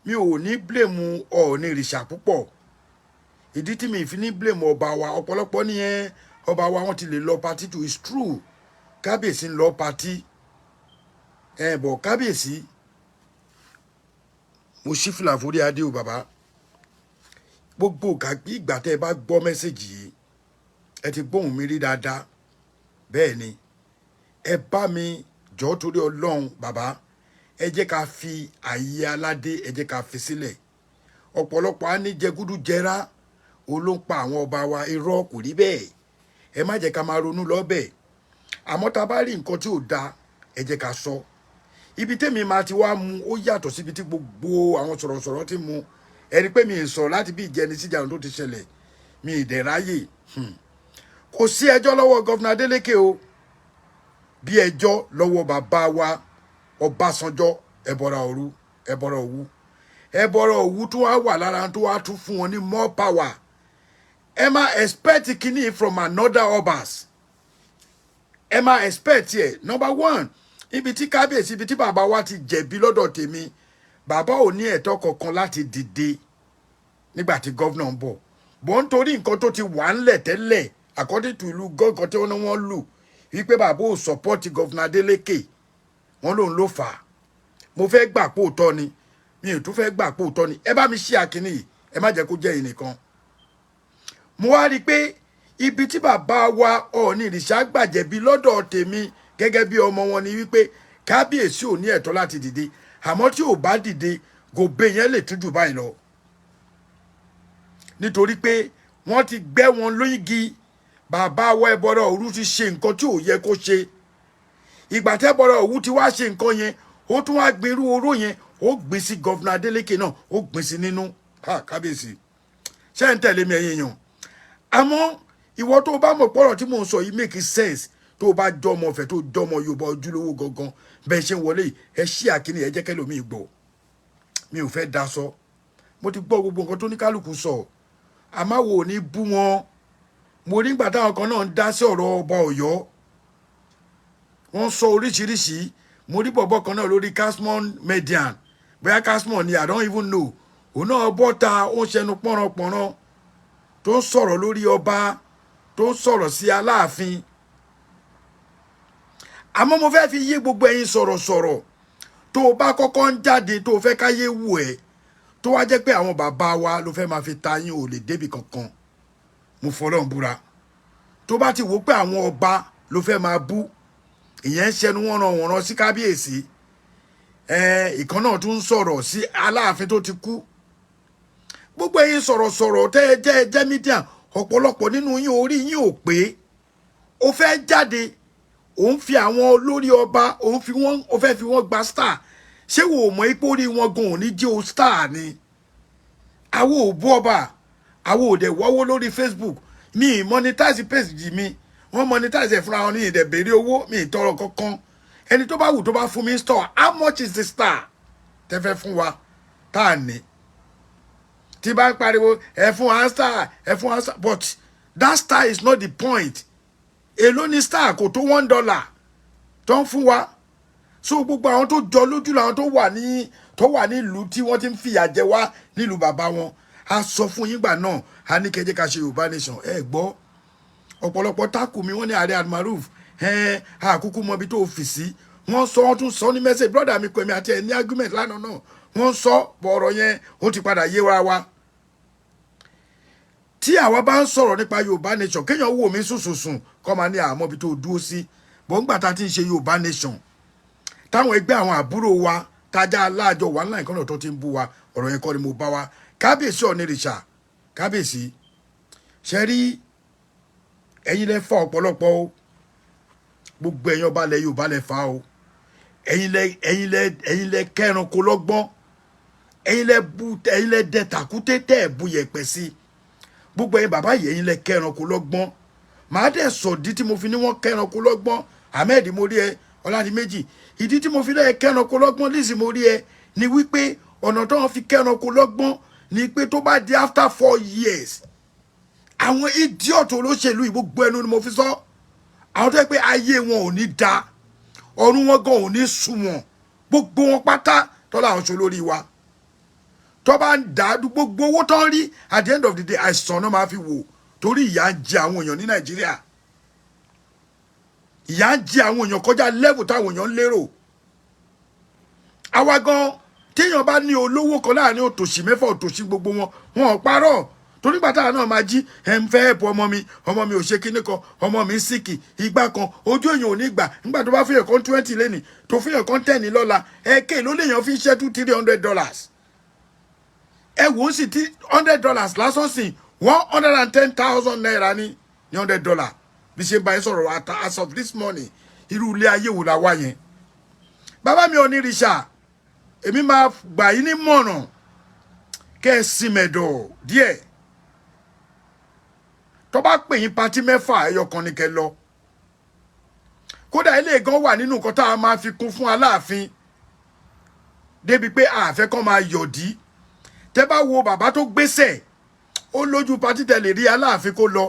Mi ò ní blame Ọọ̀ni ìrìṣà púpọ̀. Ìdí tí mi fi ní blame ọba wa, ọ̀pọ̀lọpọ̀ nìyẹn. Ọba wa, wọ́n ti lè lọ party too. It's true, kábíyèsí ń lọ party ẹ bọ̀. Kábíyèsí, mo ṣí fìlà forí adé o. Bàbá, gbogbo ìgbà tẹ́ ẹ bá gbọ́ message yìí, ẹ ti gbóhùn mi rí dáadáa. Bẹ́ẹ̀ ni, ẹ bá mi jọ̀ọ́ torí Ọlọ́run. Bàbá, ẹ jẹ́ ká fi àyè aládé, ẹ jẹ́ ká fi sílẹ̀. Ọ̀pọ̀lọpọ̀ á ní jẹgúdú jẹrá òun ló ń pa àwọn ọba wa. Irọ́, kò rí bẹ́ẹ̀. Ẹ má jẹ́ ká máa ronú lọ́bẹ̀. Àmọ́ tá a bá rí nǹkan tí ò da, ẹ jẹ́ ká sọ. Ibi tẹ́mi máa ti wá mu, ó yàtọ̀ síbi tí gbogbo àwọn sọ̀rọ̀sọ̀rọ̀ ti mu. Ẹni pé mi ì sọ̀rọ̀ láti bí ìjẹni síjà tó ti ṣẹlẹ̀, mi ì dẹ̀ ráyè. Kò sí ẹjọ́ lọ́wọ́ Governor Adeleke o, bí ẹjọ́ lọ́wọ́ bàbá wa Ọbásanjọ́. Ẹbọra òru, ẹbọra òwu, ẹbọra òwu tó wá wà lára tó wá tún fún wọn ní more power. Ẹ máa expect kínní from another obas. Ẹ máa expect ẹ. Number one, ibi tí kábíyèsí, ibi tí bàbá wa ti jẹ̀bi lọ́dọ̀ tèmi, bàbá ò ní ẹ̀tọ́ kankan láti dìde nígbà tí governor ń bọ̀ bọ́, nítorí nǹkan tó ti wà ńlẹ̀ tẹ́lẹ̀, according to ìlú gángan tí wọ́n ní wọ́n lù wípé bàbá ò support Governor Adeleke, wọ́n lòun ló fà á. Mo fẹ́ gbà pé òótọ́ ni, mi ò tún fẹ́ gbà pé òótọ́ ni. Ẹ bá mi ṣí àkíní yìí, ẹ má jẹ́ kó jẹ́ yìí nìkan. Mo wá rí i pé ibi tí bàbá wa Ọọ̀ni ìrìṣà gbàjẹ̀bi lọ́dọ̀ tèmi gẹ́gẹ́ bí ọmọ wọn ni wípé kábíyèsí ò ní ẹ̀tọ́ láti dìde. Àmọ́ tí ò bá dìde, gòbè yẹn lè tún jù báyìí lọ, nítorí pé wọ́n ti gbẹ́ wọn lóyìngi. Bàbá wa Ẹbọra Òru ti ṣe nǹkan tí ò yẹ kó ṣe. Ìgbà tẹ́bọra Òwu ti wá ṣe nǹkan yẹn, ó tún wá gbin irú oró yẹn, ó gbin sí Governor Adeleke náà, ó gbin sí nínú. Ha, kábíyèsí, ṣé ń tẹ̀lé mi, ẹ̀yin èèyàn? Àmọ́ ìwọ tó o bá mọ̀ pọ̀rọ̀ tí mò ń sọ yìí make sense, tó o bá jọmọ ọ̀fẹ́, tó jọmọ Yorùbá ojúlówó gangan, bẹ́ẹ̀ ṣe ń wọlé yìí, ẹ ṣí àkíní, ẹ jẹ́ kẹ́lòmíì gbọ́. Mi ò fẹ́ daṣọ. Mo ti gbọ́ gbogbo nǹkan tó ní kálukú sọ, àmọ́ wo ò ní bú wọn. Mo rí ìgbà táwọn kan náà ń dá sí ọ̀rọ̀ ọba Ọ̀yọ́, wọ́n sọ oríṣiríṣi. Mo rí bọ̀bọ̀ kan náà lórí Casmon Median, bóyá Casmon ni, I don't even know. Òun náà bọ́ta, ó ń ṣẹnu pọ́nranpọ̀nran, tó ń sọ̀rọ̀ lórí ọba, tó ń sọ̀rọ̀ sí Aláàfin. Àmọ́ mo fẹ́ fi yé gbogbo ẹ̀yin sọ̀rọ̀sọ̀rọ̀, tó o bá kọ́kọ́ ń jáde, tó o fẹ́ káyé wù ẹ́, tó wá jẹ́ pé àwọn bàbá wa ló fẹ́ máa fi ta yín, ò lè débì kankan. Mo fọlọ́run búra. Tó bá ti wò pé àwọn ọba ló fẹ́ máa bú, ìyẹn ń ṣẹnu wọ́nran wọ̀nran sí kábíyèsí ẹ, ìkan náà tún ń sọ̀rọ̀ sí Aláàfin tó ti kú. Gbogbo ẹ̀yin sọ̀rọ̀sọ̀rọ̀ tẹ́ ẹ jẹ́, ẹ jẹ́ media, ọ̀pọ̀lọpọ̀ nínú yín, orí yín ò pé. Ó fẹ́ jáde, òun fi àwọn olórí ọba, òun fi wọ́n, ó fẹ́ fi wọ́n gba star. Ṣé wò ó mọ̀ ipò orí wọn gan ò ní jẹ́ o star ni? Àwọn ò bú ọba, àwọn ò dẹ̀ wọ́wọ́ lórí Facebook. Mi ì monetize page mi, wọ́n monetize ẹ̀ fúnra wọn ní. Ìdẹ̀ béèrè owó mi, ì tọrọ kankan. Ẹni tó bá wù tó bá fún mi star, how much is the star tẹ́ fẹ́ fún wa tá a ní tí bá ń pariwo ẹ fún wa star, ẹ fún wa star? But that star is not the point. Èló ni star? Kò tó $1 tó ń fún wa. So gbogbo àwọn tó jọ lójú làwọn tó wà ní ìlú tí wọ́n ti ń fìyà jẹ wá nílùú bàbá wọn. A sọ fún yín gbà náà, a ní kẹjẹ ká ṣe Yorùbá Nation. Ẹ gbọ́, ọ̀pọ̀lọpọ̀ tákù mi, wọ́n ní ààrẹ Almaroof, ẹ àkúkú mọ ibi tó fi sí. Wọ́n sọ, wọ́n tún sọ ní message. Brother mi pèmí àti ẹ̀ ní argument lánàá náà, wọ́n sọ bọ̀. Ọ̀rọ̀ yẹn, ó ti padà yé wa wa. Tí àwa bá ń sọ̀rọ̀ nípa Yorùbá Nation, kéèyàn wò mí sùnsùnsùn kọ́ máa ní àmọ́ ibi tó dúró sí bọ́n. Ńgbà tá a ti ń ṣe Yorùbá Nation, táwọn ẹgbẹ́ àwọn àbúrò wa tájà aláàjọ wà ńlá ìkànnì tó ti ń bú wa, ọ̀rọ̀ yẹn kọ́ ni mo bá wa. Kábíyèsí Ọ̀nìrìṣà, kábíyèsí, ṣe rí, ẹ̀yin lẹ fà ọ̀pọ̀lọpọ̀ o. Gbogbo ẹ̀yin ọba lẹ Yorùbá lẹ fà o. Ẹ̀yin lẹ kẹranko lọ́gbọ́n, ẹ̀yin lẹ bu, ẹ̀yin lẹ dẹ tàkúté tẹ́ ẹ̀ bu yẹ̀pẹ̀ sí. Gbogbo ẹ̀yin bàbá yìí, ẹ̀yin lẹ kẹranko lọ́gbọ́n. Màá dẹ̀ sọ ìdí tí mo fi ní wọ́n kẹranko lọ́gbọ́n. Ahmed, mo rí ẹ. Ọládìméjì, ìdí tí mo fi lẹ́yẹ kẹranko lọ́gbọ́n, Lizzy, mo rí ẹ, ni wípé ọ̀nà tó wọ́n fi kẹranko lọ́gbọ́n ni pé tó bá di after 4 years, àwọn idiot olóṣèlú yìí, gbogbo ẹnu ni mo fi sọ, àwọn tó yẹ pé ayé wọn ò ní da, ọ̀run wọn gan ò ní sunwọ̀n, gbogbo wọn pátá tọ́lá àwọn ṣe olórí wa. Tó bá ń dá gbogbo owó tó ń rí, at the end of the day, àìsàn náà máa fi wò, torí ìyà ń jẹ àwọn èèyàn ní Nàìjíríà. Ìyà ń jẹ àwọn èèyàn kọjá level táwọn èèyàn ń lérò. Àwa gan, téèyàn bá ní olówó kan láàrin òtòṣì mẹ́fà, òtòṣì gbogbo wọn. Wọn ò parọ́, torí gbàtà náà máa jí ẹ ń fẹ́ ẹ̀pọ̀ ọmọ mi, ọmọ mi ò ṣe kinní kan, ọmọ mi sick, ìgbà kan ojú èèyàn ò ní gbà. Nígbà tó bá fún yàn kan 20 lẹ́nì, tó fún yàn kan 10 lọ́la, ẹ̀ẹ́kẹ́ ló léèyàn fi ń ṣẹ́ $200-300. Ẹ wò ó sì tí $100 lásán sìn, ₦110,000 ní $100. Bí ṣe ń bá yín sọ̀rọ̀ as of this morning, irú ilé ayé wo la wá yẹn? Bàbá mi ò ní rìṣà, èmi máa gbà yín ní mọ̀ràn kẹ́ ẹ sinmẹ̀dọ̀ díẹ̀. Tó bá pè yín party mẹ́fà, ẹyọ kan ní kẹ́ lọ. Kódà ilé gan wà nínú nǹkan tá a máa fi kún fún Aláàfin, débi pé àfẹ́ kan máa yọ̀dí. Tẹ́ bá wo bàbá tó gbéṣẹ̀, ó lójú party tẹ́ lè rí Aláàfin kó lọ,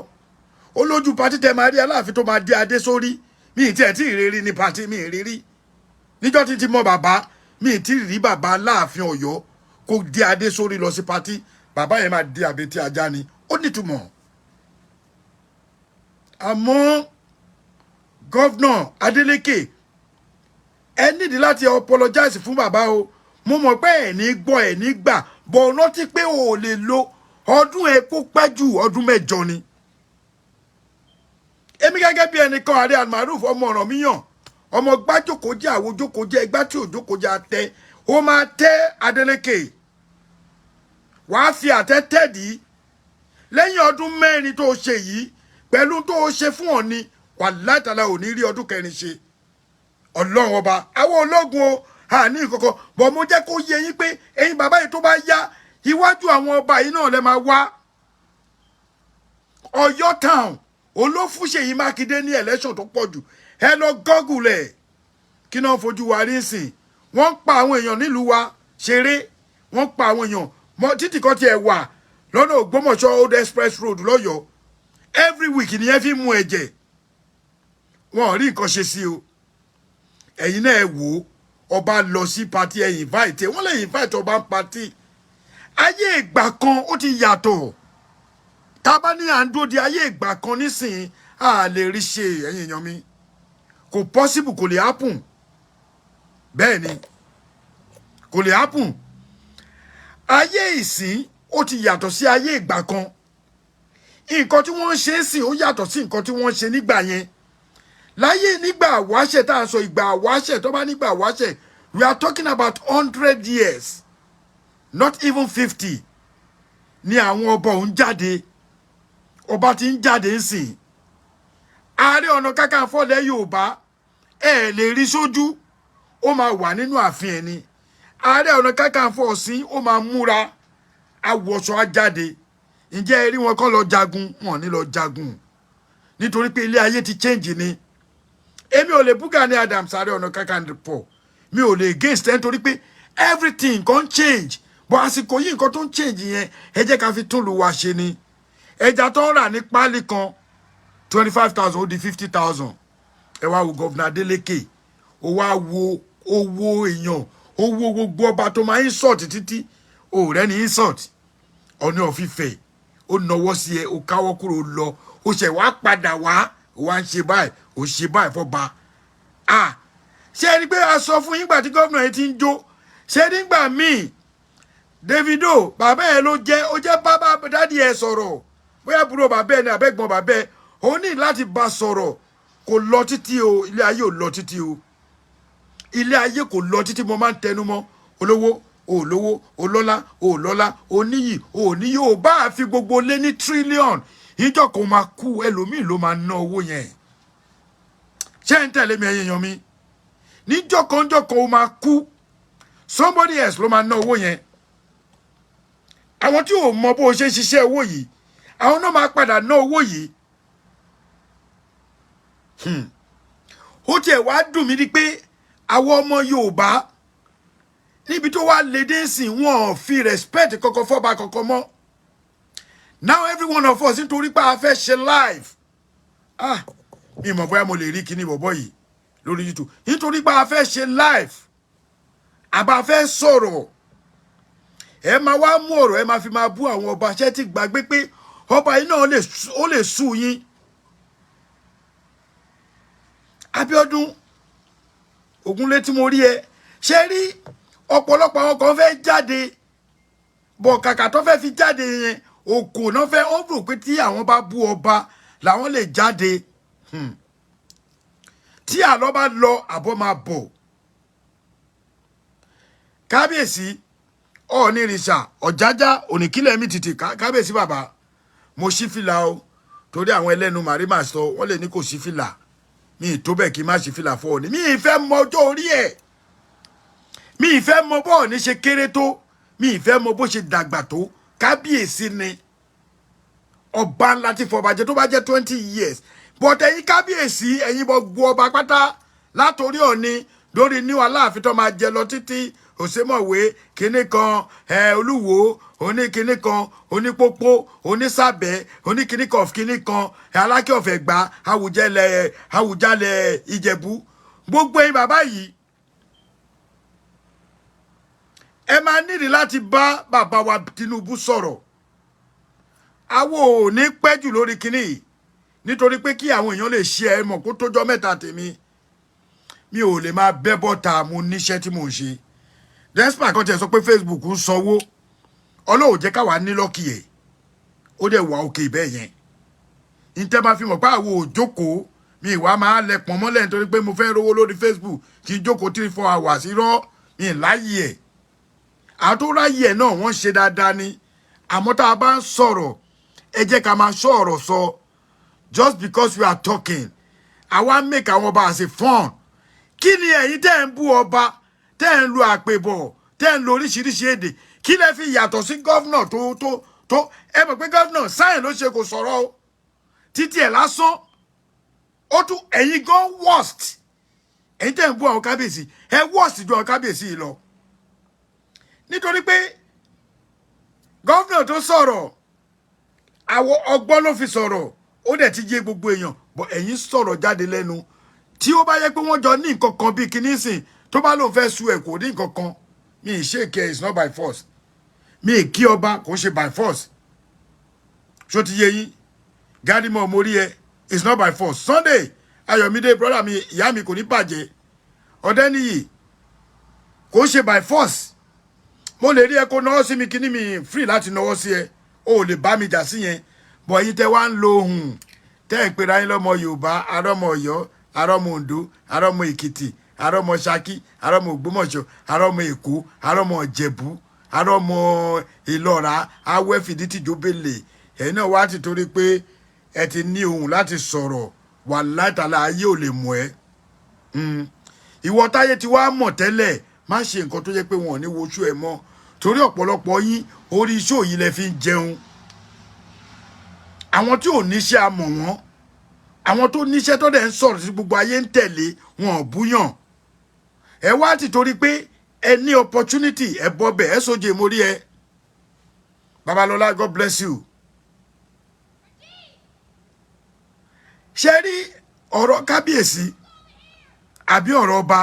ó lójú party tẹ́ máa rí Aláàfin tó máa dé adé sórí. Mi ì tiẹ̀ tí ì rírí ní party, mi ì rírí níjọ́ tí ti mọ bàbá, mi ì tí ì rí bàbá Aláàfin Ọ̀yọ́ kó dé adé sórí lọ sí party. Bàbá yẹn máa dé àbètí ajá ni, ó nítumọ̀. Àmọ́ Governor Adeleke, ẹ nídìí láti apologize fún bàbá o. Mo mọ̀ pé ẹ̀ ní gbọ́, ẹ̀ ní gbà bọ̀. Rántí pé o ò lè lo ọdún ẹ kó pẹ́ jù ọdún 8 ni. Èmi gẹ́gẹ́ bí ẹnìkan, Ààrẹ Almaroof, ọmọ ọ̀ràn míyàn, ọmọ gbájókòó jẹ́ àwòjókòó jẹ́ ẹgbá tí òjókòó jẹ́ àtẹ, ó máa tẹ́ Adeleke, wàá fi àtẹ tẹ́ẹ̀dì lẹ́yìn ọdún 4 tó ṣe yìí. Pẹ̀lú tó ṣe fún Ọ̀ni, wà látàlá ò ní rí ọdún 4 ṣe. Ọlọ́run ọba, àwọn ológun o, àní ìkọ̀kọ̀ bọ̀. Mo jẹ́ kó yé yín pé ẹ̀yin bàbá yìí, tó bá yá, iwájú àwọn ọba yìí náà lẹ máa wá. Ọ̀yọ́ town olófún Ṣèyí Mákindé ní election tó pọ̀ jù. Ẹ lọ Google ẹ̀. Kí náà fojú wa rí sìn? Wọ́n ń pa àwọn èèyàn nílùú wa ṣeré, wọ́n ń pa àwọn èèyàn mọ títì kan tiẹ̀ wà lọ́nà Ògbómọ̀ṣọ́, Old Express Road lọ́yọ̀ọ́. Every week nìyẹn fi mú ẹ̀jẹ̀. Wọn ò rí nǹkan ṣe sí o. Ẹ̀yin náà ẹ wò ó, ọba lọ sí party, ẹ invite ẹ, wọ́n lè invite ọba ń party. Ayé ìgbà kan ó ti yàtọ̀. Tá a bá ní à ń dúró di ayé ìgbà kan nísìnyí, a lè rí ṣe. Ẹ̀yin èèyàn mi, kò possible, kò lè happen. Bẹ́ẹ̀ ni, kò lè happen. Ayé ìsín ó ti yàtọ̀ sí ayé ìgbà kan. Nǹkan tí wọ́n ń ṣe é sìn ó yàtọ̀ sí nǹkan tí wọ́n ń ṣe nígbà yẹn. Láyé nígbà wáṣẹ̀ tá à ń sọ, ìgbà wáṣẹ̀, tó bá nígbà wáṣẹ̀, we are talking about 100 years, not even 50, ni àwọn ọba òun jáde. Ọba tí ń jáde ń sìn, Ààrẹ Ọ̀nà Kakanfò ilẹ̀ Yorùbá, ẹ lè rí sójú, ó máa wà nínú ààfin ẹ̀ ni. Ààrẹ Ọ̀nà Kakanfò ọ̀sìn, ó máa múra, awọṣọ á jáde. Ǹjẹ́ ẹ rí wọn kọ́ lọ jagun? Wọn ní lọ jagun, nítorí pé ilé ayé ti change ni. Èmi ò lè bú Gani Adams, Ààrẹ Ọ̀nà Kakanfò, mi ò lè against ẹ, nítorí pé everything kan change. But àsìkò yìí, nǹkan tó ń change yẹn, ẹ jẹ́ ká fi tún lu wa ṣe ni. Ẹja tó ń rà ní páálí kan 25,000, ó di 50,000. Ẹ wá wo Governor Adeleke, ó wá wo owó èèyàn, owó gbogbo ọba tó máa insult títí òòrẹ́ ní insult. Ọ̀ní ọ̀fífẹ́, ó nawọ́ sí ẹ, ó káwọ́ kúrò lọ, ó ṣẹ̀ wá padà wá, ó wá ń ṣe báyìí, ó ṣe báyìí fọba. Ah, ṣé ẹni pé a sọ fún yín gbà tí gómìnà yìí ti ń jó ṣé nígbà míì? Davido, bàbá ẹ ló jẹ́, ó jẹ́ bàbá daddy ẹ sọ̀rọ̀, bóyá àbúrò bàbá ẹ ní àbẹ́gbọ̀n bàbá ẹ, ó ní láti bá sọ̀rọ̀. Kò lọ títí o, ilé ayé ò lọ títí o, ilé ayé kò lọ títí. Mo máa ń tẹnu mọ́, olówó olówó, olọ́lá olọ́lá, oníyì oníyì, ò bá fi gbogbo lé ní trillion, ìjọ kò máa kú, ẹlòmíì ló máa ná owó yẹn. Ṣé ń tẹ̀lé mi, ẹ̀yin èèyàn mi? Níjọ́ kan, níjọ́ kan, ó máa kú, somebody else ló máa ná owó yẹn. Àwọn tí ò mọ bó o ṣe ń ṣiṣẹ́ owó yìí, àwọn náà máa padà ná owó yìí. Ó tiẹ̀ wá dùn mí ni pé àwọn ọmọ Yorùbá, níbi tó wá lédè sìn, wọn ò fi respect kankan fọ́ba kankan mọ́. Now every one of us, nítorí pé a fẹ́ ṣe live, ah, mi mọ̀ bóyá mo lè rí kíní bọ̀bọ̀ yìí lórí YouTube, nítorí pé a fẹ́ ṣe live àbá fẹ́ sọ̀rọ̀. Ẹ máa wá mú ọ̀rọ̀, ẹ máa fi máa bú àwọn ọba. Ṣẹ́ ti gbàgbé pé ọba yìí náà ó lè sue yín? Abíọ́dún Ògúnlé tí mo rí ẹ, ṣe rí ọ̀pọ̀lọpọ̀ àwọn kan fẹ́ jáde bọ̀, kàkà tó fẹ́ fi jáde yẹn, òkò náà fẹ́. Ó rò pé tí àwọn bá bú ọba làwọn lè jáde. Tí àlọ́ bá lọ, àbọ̀ máa bọ̀. Kábíyèsí Ọọ̀ni ìrìṣà Ọ̀jájá oníkílẹ̀ mi tìtì. Kábíyèsí bàbá, mo ṣí fìlà o, torí àwọn ẹlẹ́nu màrímà sọ wọ́n lè ní kò sí fìlà. Mi ì tó bẹ́ẹ̀ kí n má ṣí fìlà fún Ọọ̀ni. Mi ì fẹ́ mọ ọjọ́ orí ẹ̀, mi ì fẹ́ mọ bọ́ọ̀ni ṣe kéré tó, mi ì fẹ́ mọ bó ṣe dàgbà tó. Kábíyèsí ni, ọba ńlá tí fọba jẹ, tó bá jẹ́ 20 years. But ẹ̀yin kábíyèsí, ẹ̀yin gbogbo ọba pátá, látòrí Ọ̀ni lórí ní Aláàfin tó máa jẹ lọ títí Òṣèmọ̀wé kinní kan ẹ, Olúwo oní kinní kan, onípópó, onísàbẹ̀, oníkinní kan of kinní kan ẹ, Alákẹ́ of Ẹ̀gbá, Àwùjalẹ̀, Àwùjalẹ̀ Ìjẹ̀bú, gbogbo ẹ̀yin bàbá yìí, ẹ máa nídìí láti bá bàbá wa Tinubu sọ̀rọ̀. Àwo ò ní pẹ́ jù lórí kinní yìí, nítorí pé kí àwọn èèyàn lè ṣe ẹ mọ̀ kó tójọ́ mẹ́ta tèmi. Mi ò lè máa bẹ́ bọ́ta, mo níṣẹ́ tí mò ń ṣe. Despite kan tiẹ̀ sọ pé Facebook ń sanwó, Ọlọ́run jẹ́ káwa ní luck ẹ̀, ó dẹ̀ wà òkè bẹ́ẹ̀ yẹn. Níta bá fi mọ̀ pé àwọn ò jókòó, mi ìwà máa lẹ pọ̀n mọ́lẹ̀ nítorí pé mo fẹ́ rówó lórí Facebook kí n jókòó 3-4 hours. Irọ́, mi láyè ẹ̀. Àwọn tó ráyè ẹ̀ náà, wọ́n ṣe dáadáa ni. Àmọ́ tá a bá ń sọ̀rọ̀, ẹ jẹ́ ká máa sọ ọ̀rọ̀ sọ. Just because we are talking, àwa make àwọn ọba as a fun. Kí ni ẹ̀yin tẹ́ ń bú ọba, tẹ́ ń lu àpèbọ̀, tẹ́ ń lo oríṣiríṣi èdè, kí lẹ fi yàtọ̀ sí governor tó ẹ mọ̀ pé governor sáyẹn ló ṣe kò sọ̀rọ̀ o, títí ẹ̀ lásán ó tún. Ẹ̀yin gan worst. Ẹ̀yin tẹ́ ń bú àwọn kábíyèsí, ẹ worst ju àwọn kábíyèsí yìí lọ, nítorí pé governor tó sọ̀rọ̀, àwọn ọgbọ́n ló fi sọ̀rọ̀, ó dẹ̀ ti yé gbogbo èèyàn bọ̀. Ẹ̀yin sọ̀rọ̀ jáde lẹ́nu tí ó bá yẹ pé wọ́n jọ ní nǹkan kan bíi kinní sìn, tó bá lóun fẹ́ sue ẹ̀, kò ní nǹkan kan. Mi ì ṣe kẹ́, it's not by force. Mi ì kí ọba, kò ń ṣe by force. Ṣó ti yé yín? Gádìmọ̀ mórí ẹ, it's not by force. Sunday Ayọ̀mídé, brother mi, ìyá mi, kò ní bàjẹ́. Ọ̀dẹ́niyì, kò ń ṣe by force. Mo lè rí ẹ kó náwó sí mi, kíní mi free láti náwó sí ẹ, o ò lè bá mi jà sí yẹn. Bọ̀ yín tẹ́ wá ń lo ohùn tẹ́ ẹ̀ ń pera yín lọ́mọ Yorùbá, arọ́mọ Ọ̀yọ́, arọ́mọ Oǹdó, arọ́mọ Èkìtì, arọ́mọ Ṣakí, arọ́mọ Ògbómọ̀ṣọ́, arọ́mọ Èkó, arọ́mọ Ìjẹ̀bú, arọ́mọ Ìlọ́ra, awẹ́ fìdítìjóbélé, ẹ̀yin náà wá ti torí pé ẹ ti ní ohùn láti sọ̀rọ̀ wà látàlá, ayé ò lè mọ̀ ẹ́. Ìwọ táyé ti wá mọ̀ tẹ́lẹ̀, má ṣe nǹkan tó jẹ́ pé wọn ò ní woṣú ẹ mọ́, torí ọ̀pọ̀lọpọ̀ yín, orí iṣẹ́ òyìn lẹ fi ń jẹun. Àwọn tí ò níṣẹ́ a mọ̀ wọ́n. Àwọn tó níṣẹ́ tó dẹ̀ ń sọ̀rọ̀ sí gbogbo ayé ń tẹ̀lé wọn ò búyàn. Ẹ wá ti torí pé ẹ ní opportunity, ẹ bọ́ bẹ̀, ẹ sóje mórí ẹ. Babalọlá, God bless you. Ṣe rí ọ̀rọ̀ kábíyèsí àbí ọ̀rọ̀ ọba,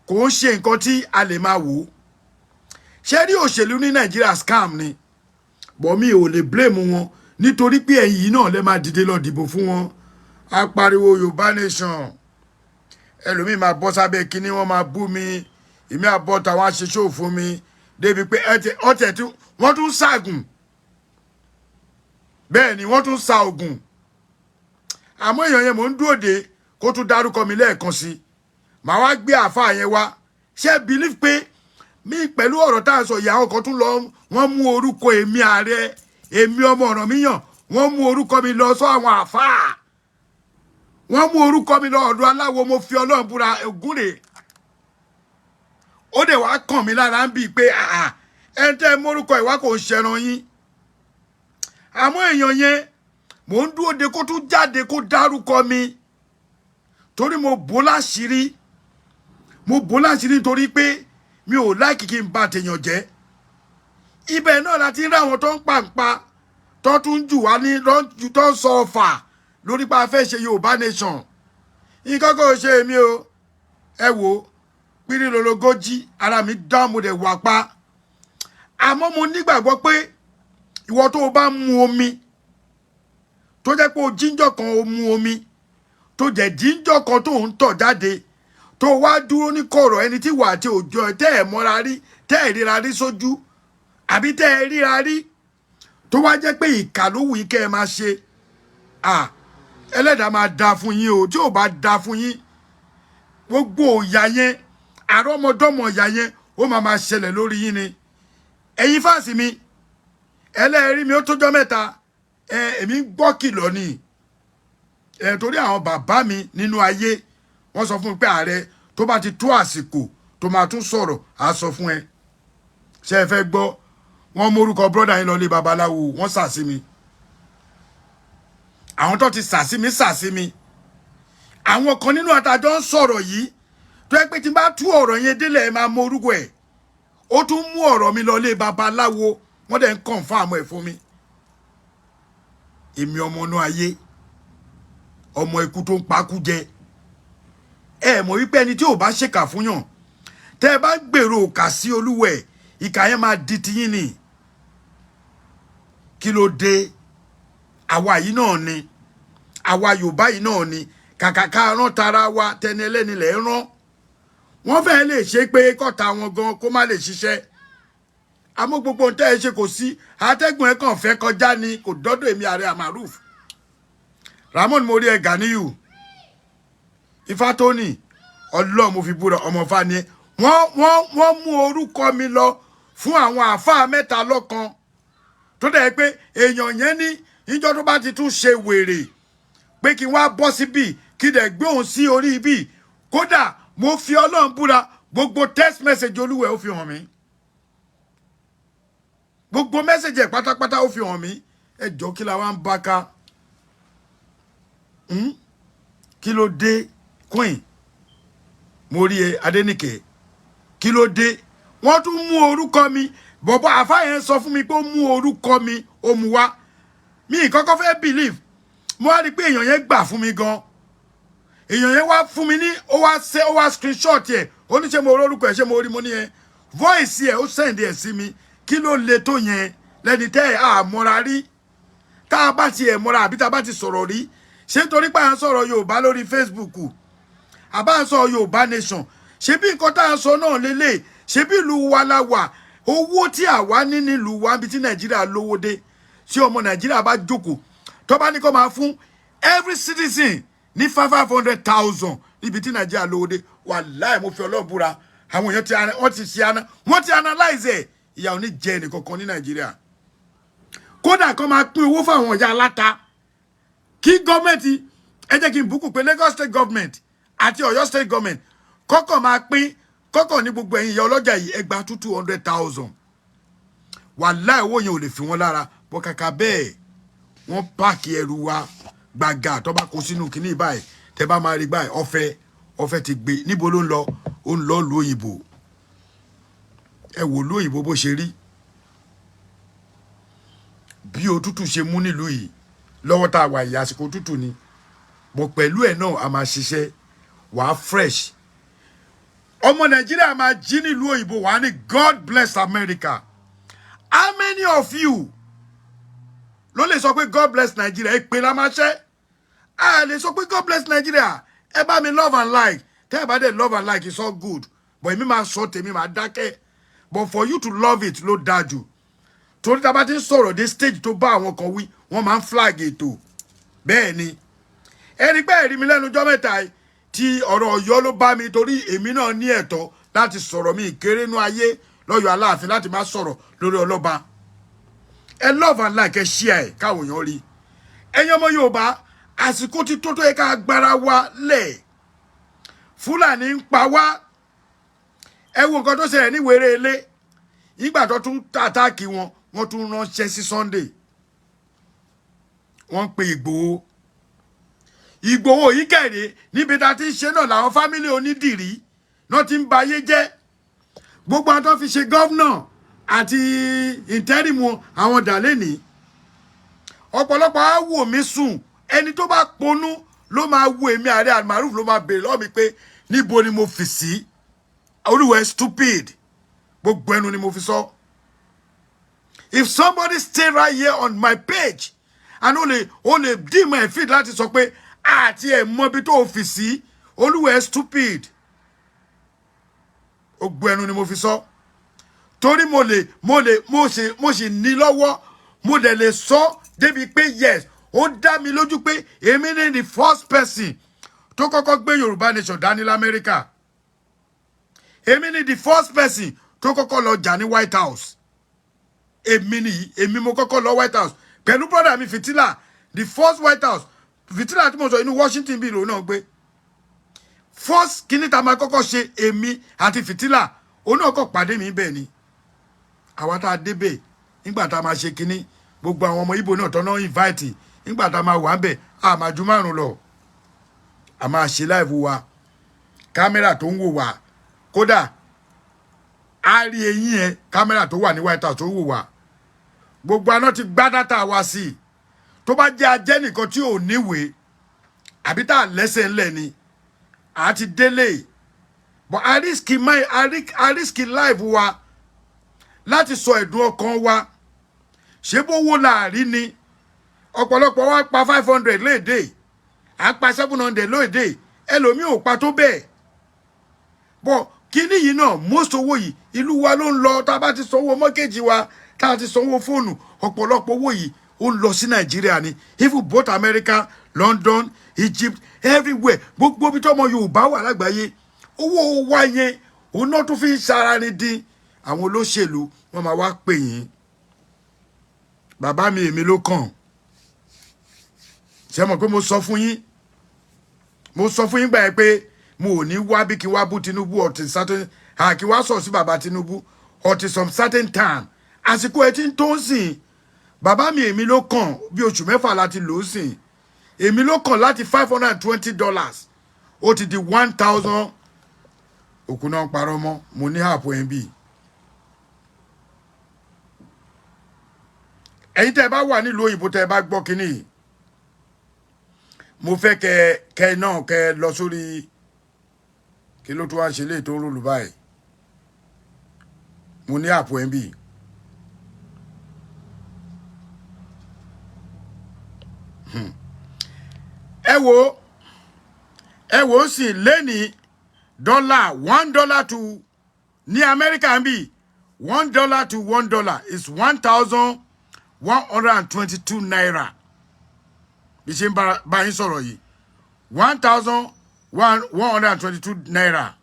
kò ń ṣe nǹkan tí a lè máa wò ó. Ṣe rí òṣèlú ní Nàìjíríà, scam ni. Bọ̀ mi ò lè blame wọn, nítorí pé ẹ̀yin yìí náà lè máa dìde lọ dìbò fún wọn. A pariwo Yorùbá nation, ẹlòmíì máa bọ́ sábẹ́ kínní, wọ́n máa bú mi, èmi àbọ̀ tàwọn aṣeṣó fún mi débi pé ọtẹ tí wọ́n tún ṣàgùn bẹ́ẹ̀ ni wọ́n tún sa ògùn. Àmọ́ èèyàn yẹn, mò ń dúró de kó tún dárúkọ mi lẹ́ẹ̀kan sí, màá wá gbé àáfàá yẹn wá. Ṣé believe pé mi pẹ̀lú ọ̀rọ̀ tá à ń sọ, ìyàwó kan tún lọ, wọ́n mú orúkọ èmi ààrẹ, èmi ọmọ Ọ̀rànmíyàn, wọ́n mú orúkọ mi lọ sọ àwọn àáfàá, wọ́n mú orúkọ mi lọ ọ̀dọ̀ aláwo. Mo fi Ọlọ́run búra, ògúnrè ó dẹ̀ wá kàn mí lára ń bíi pé ẹ ń tẹ́ mórúkọ ìwá kò ń ṣẹran yín. Àmọ́ èèyàn yẹn, mò ń dúró de kó tún jáde kó dárúkọ mi, torí mo bò láṣìírí, mo bò láṣìírí nítorí pé mi ò like kí n bà tèèyàn jẹ́. Ibẹ̀ náà la ti ń rí àwọn tó ń pàǹpa, tó tún jù wá ní, tó ń sọ ọfà lórí pa afẹ́ ṣe Yorùbá nation. Nǹkan kò ṣe èmi o. Ẹ wò ó, pírí lologójì ara mi dá, mo dẹ̀ wà pa. Àmọ́ mo nígbàgbọ́ pé ìwọ tó o bá mu omi, tó jẹ́ pé o jíjọ́ kan o mu omi, tó jẹ́ jíjọ́ kan tó ń tọ̀ jáde, tó wá dúró ní kọ̀rọ̀, ẹni tí wà àti òjò tẹ́ ẹ̀ mọ́ra rí, tẹ́ ẹ̀ ríra rí sójú, àbí tẹ́ ẹ ríra rí, tó wá jẹ́ pé ìkà ló wù yín kẹ́ ẹ máa ṣe, à ẹlẹ́dàá máa da fún yín o. Tí ò bá da fún yín, gbogbo ìyà yẹn, àrọ́mọdọ́mọ ìyà yẹn, ó máa máa ṣẹlẹ̀ lórí yín ni. Ẹ̀yin fans mi, ẹlẹ́rìí mi, ó tójọ́ mẹ́ta. Ẹ èmi ń gbọ́ kìlọ̀ ni ẹ, torí àwọn bàbá mi nínú ayé, wọ́n sọ fún mi pé ààrẹ, tó bá ti tó àsìkò tó máa tún sọ̀rọ̀, á sọ fún ẹ. Ṣé ẹ fẹ́ gbọ́? Wọ́n mórúkọ brother yín lọ lé babaláwo, wọ́n sàsí mi. Àwọn tó ti sàsí mi, sàsí mi. Àwọn kan nínú àtàjọ ń sọ̀rọ̀ yìí, tó yẹ pé tí n bá tú ọ̀rọ̀ yẹn délẹ̀, ẹ máa mọ orúkọ ẹ̀. Ó tún mú ọ̀rọ̀ mi lọ lé babaláwo, wọ́n dẹ̀ ń confirm ẹ̀ fún mi. Èmi ọmọ inú ayé, ọmọ ikú tó ń pakú jẹ. Ẹ mọ̀ wípé ẹni tí ò bá ṣèkà fún yàn, tẹ́ ẹ bá gbèrò òkà sí olúwẹ̀, ìkà yẹn máa di tiyín ni. Kí ló dé? Àwa yìí náà ni, àwa Yorùbá yìí náà ni. Kàkà ká rán tara wa, tẹni ẹlẹ́ni lẹ̀ ń rán. Wọ́n fẹ́ẹ́ lè ṣe pé kọ́ta wọn gan kó má lè ṣiṣẹ́. Àmọ́ gbogbo ohun tẹ́ ẹ ṣe, kò sí atẹ́gùn, ẹ̀ kàn fẹ́ kọjá ni, kò dọ́dọ̀ èmi ààrẹ Amaruf Ramon. Mo rí ẹ, Ganiyu Ifátóní, Ọlọ́run mo fi búra, ọmọ fa ni ẹ. Wọ́n mú orúkọ mi lọ fún àwọn àáfàá mẹ́ta lọ́kan, tó dẹ̀ pé èèyàn yẹn ní ìjọ tó bá ti tún ṣe wèrè pé kí n wá bọ́ síbì, kí dẹ̀ gbé òun sí orí ibì. Kódà mo fi Ọlọ́run búra, gbogbo text message olúwẹ̀, ó fi hàn mí. Gbogbo message ẹ̀ pátápátá, ó fi hàn mí. Ẹ jọ, kí la wá ń bá ká? Kí ló dé? Queen, mo rí ẹ. Adénìkẹ́, kí ló dé? Wọ́n tún mú orúkọ mi. Bọ̀bọ̀ àfáà yẹn sọ fún mi pé ó mú orúkọ mi, ó mú wá. Mi kọ́kọ́ fẹ́ believe. Mo wá rí i pé èèyàn yẹn gbà fún mi gan. Èèyàn yẹn wá fún mi ní, ó wá ṣe, ó wá screenshot ẹ̀. Ó ní ṣé mo rí orúkọ ẹ̀, ṣé mo rí? Mo ní ẹ voice ẹ̀, ó send ẹ̀ sí mi. Kí ló le tó yẹn lẹ́ni tẹ́ ẹ̀ àmọ́ra rí? Tá a bá tiẹ̀ mọ́ra, àbí tá a bá ti sọ̀rọ̀ rí, ṣé nítorí pé à ń sọ̀rọ̀ Yorùbá lórí Facebook, àbá ń sọ Yorùbá Nation, ṣé bí nǹkan tá à ń sọ náà lélẹ̀? Ṣé bí ìlú wa la wà? Owó tí àwa ní nílùú wa, níbi tí Nàìjíríà lówó dé, tí ọmọ Nàìjíríà bá jókòó, tó bá ní kó máa fún every citizen ní 500,000, níbi tí Nàìjíríà lówó dé, wàláì, mo fi Ọlọ́run búra, àwọn èèyàn ti wọ́n ti ṣe, wọ́n ti analyze ẹ̀, ìyà ò ní jẹ ẹnìkankan ní Nàìjíríà. Kódà kó máa pín owó fún àwọn ìyá aláta, kí gọ́ọ̀mẹ̀ntì, ẹ jẹ́ kí n bùkún pé Lagos State Government àti Ọ̀yọ́ State Government kọ́kọ́ máa pín kọ́kọ́ ní gbogbo ẹ̀yin ìyá ọlọ́jà yìí, ẹ gba 200,000. Wàláì, owó yẹn ò lè fi wọ́n lára bọ́. Kàkà bẹ́ẹ̀, wọ́n pack ẹrù wa gbàgà, tó bá kó sínú kínní báyìí, tẹ́ bá máa rí báyìí, ọ̀fẹ́ ọ̀fẹ́ ti gbé. Níbo ló ń lọ? Ó ń lọ lu òyìnbó. Ẹ wò lu òyìnbó bó ṣe rí, bí òtútù ṣe mú nílùú yìí lọ́wọ́ tá a wà yìí. Àsìkò òtútù ni bọ̀, pẹ̀lú ẹ̀ náà, a máa ṣiṣẹ́, wàá fresh. Ọmọ Nàìjíríà máa jí nílùú òyìnbó, wàá ní "God bless America". How many of you ló lè sọ pé "God bless Nigeria"? Ẹ pé la máa ṣẹ́. A lè sọ pé "God bless Nigeria". Ẹ bá mi love and like. Tẹ́ ẹ bá dẹ̀ love and like, it's all good, but èmi máa sọ tèmi, máa dákẹ́. But for you to love it ló dáa jù, torí tá a bá ti ń sọ̀rọ̀ dé stage tó bá àwọn kan wí, wọ́n máa ń flag ètò. Bẹ́ẹ̀ ni, ẹni pé ẹ̀rí mi lẹ́nu ọjọ́ mẹ́ta yìí, tí ọ̀rọ̀ Ọ̀yọ́ ló bá mi, torí èmi náà ní ẹ̀tọ́ láti sọ̀rọ̀. Mi ìkéré nú ayé lọ́yọ̀ Aláàfin láti má sọ̀rọ̀ lórí ọlọ́ba. Ẹ love and like, ẹ share ẹ káwọn èèyàn rí. Ẹ̀yin ọmọ Yorùbá, àsìkò ti tó tó yẹ ká gbára wa lẹ̀. Fúlàní ń pa wá. Ẹ wo nǹkan tó ṣẹlẹ̀ ní Wéré Ilé. Ìgbà tó tún attack wọn, wọ́n tún ránṣẹ́ sí Sunday, wọ́n ń pe Ìgbòho. Ìgbòho yìí kẹ̀rẹ́, níbi tá a ti ń ṣe náà làwọn family onídìrí náà ti ń ba ayé jẹ́. Gbogbo àwọn tó fi ṣe governor àti interim, àwọn dàlẹ́nì ọ̀pọ̀lọpọ̀ á wò mí sùn. Ẹni tó bá ponú ló máa wo èmi ààrẹ Almaroof, ló máa béèrè lọ́wọ́ mi pé níbo ni mo fi sí. Olúwẹ̀ stupid, gbogbo ẹnu ni mo fi sọ. If somebody stay right here on my page and ó lè dí my feed láti sọ pé àti ẹ̀ mọ ibi tó fi sí, olúwẹ̀ stupid. Ogbó ẹnu ni mo fi sọ, torí mo lè mo ṣe ní lọ́wọ́, mo dẹ̀ lè sọ débi pé yes, ó dá mi lójú pé èmi ní the first person tó kọ́kọ́ gbé Yorùbá Nation dání l'Amẹ́ríkà. Èmi ní the first person tó kọ́kọ́ lọ jà ní White House. Èmi ni, èmi mo kọ́kọ́ lọ White House pẹ̀lú brother mi Fìtílà. The first White House, Fìtílà tí mo sọ, inú Washington bí lòun náà gbé. First kíní tá a máa kọ́kọ́ ṣe, èmi àti Fìtílà, òun náà kọ́ pàdé mi bẹ́ẹ̀ ni. Àwa tá a débẹ̀ nígbà tá a máa ṣe kíní, gbogbo àwọn ọmọ Ìgbò náà tọ́nà invite, nígbà tá a máa wà ń bẹ̀, a máa ju márùn lọ. A máa ṣe live wa, camera tó ń wò wá, kódà a rí eyín ẹ, camera tó wà ní White House tó wò wá, gbogbo aná ti gbá data wa sí i. Tó bá jẹ́ ajẹ́ nìkan tí ò níwèé àbí tá a lẹ́sẹ̀ ńlẹ̀ ni a ti délé, but a risk my a risk life wa láti sọ ẹ̀dùn ọkàn wa. Ṣé bówó láàrí ni? Ọ̀pọ̀lọpọ̀ wa pa 500 léde, à ń pa 700 lóde, ẹlòmíì ò pa tó bẹ́ẹ̀. Bọ́ kíní yìí náà, most owó yìí, ìlú wa ló ń lọ. Tá a bá ti sanwó mọ́gẹ́jì wa, tá a ti sanwó fóònù, ọ̀pọ̀lọpọ̀ owó yìí, ó ń lọ sí Nàìjíríà ni. Even both America, London, Egypt, everywhere, gbogbo ibi tí ọmọ Yorùbá wà lágbàáyé, owó wa yẹn, òun náà tún fi ń ṣara ni dín. Àwọn olóṣèlú wọn máa wá pè yín. Bàbá mi, èmi ló kàn. Ṣé mọ̀ pé mo sọ fún yín, mo sọ fún yín gbà yẹn pé mo ò ní wá bí kí wá bú Tinubu until certain, kí wá sọ̀ sí bàbá Tinubu until some certain time. Àsìkò ẹ ti ń tó ń sìn. Bàbá mi, èmi ló kàn. Bí oṣù 6 láti lò ó sìn. Èmi ló kàn. Láti $520, ó ti di 1,000. Òkú náà ń parọ́ mọ́. Mo ní àpò ẹ̀ ń bì. Ẹ̀yin tẹ́ ẹ bá wà nílùú òyìnbó, tẹ́ ẹ bá gbọ́ kínní yìí, mo fẹ́ kẹ náà kẹ lọ sórí. Kí ló tún wá ṣe léè tó ń rúlu báyìí? Mo ní àpò ẹ̀ ń bì. Ẹ wo sì lẹ́ni dọ́là, $1 to ní Amẹ́ríkà ń bì, $1 to $1 is 1,122 naira. Bí ṣe ń bá yín sọ̀rọ̀ yìí, 1,122 naira.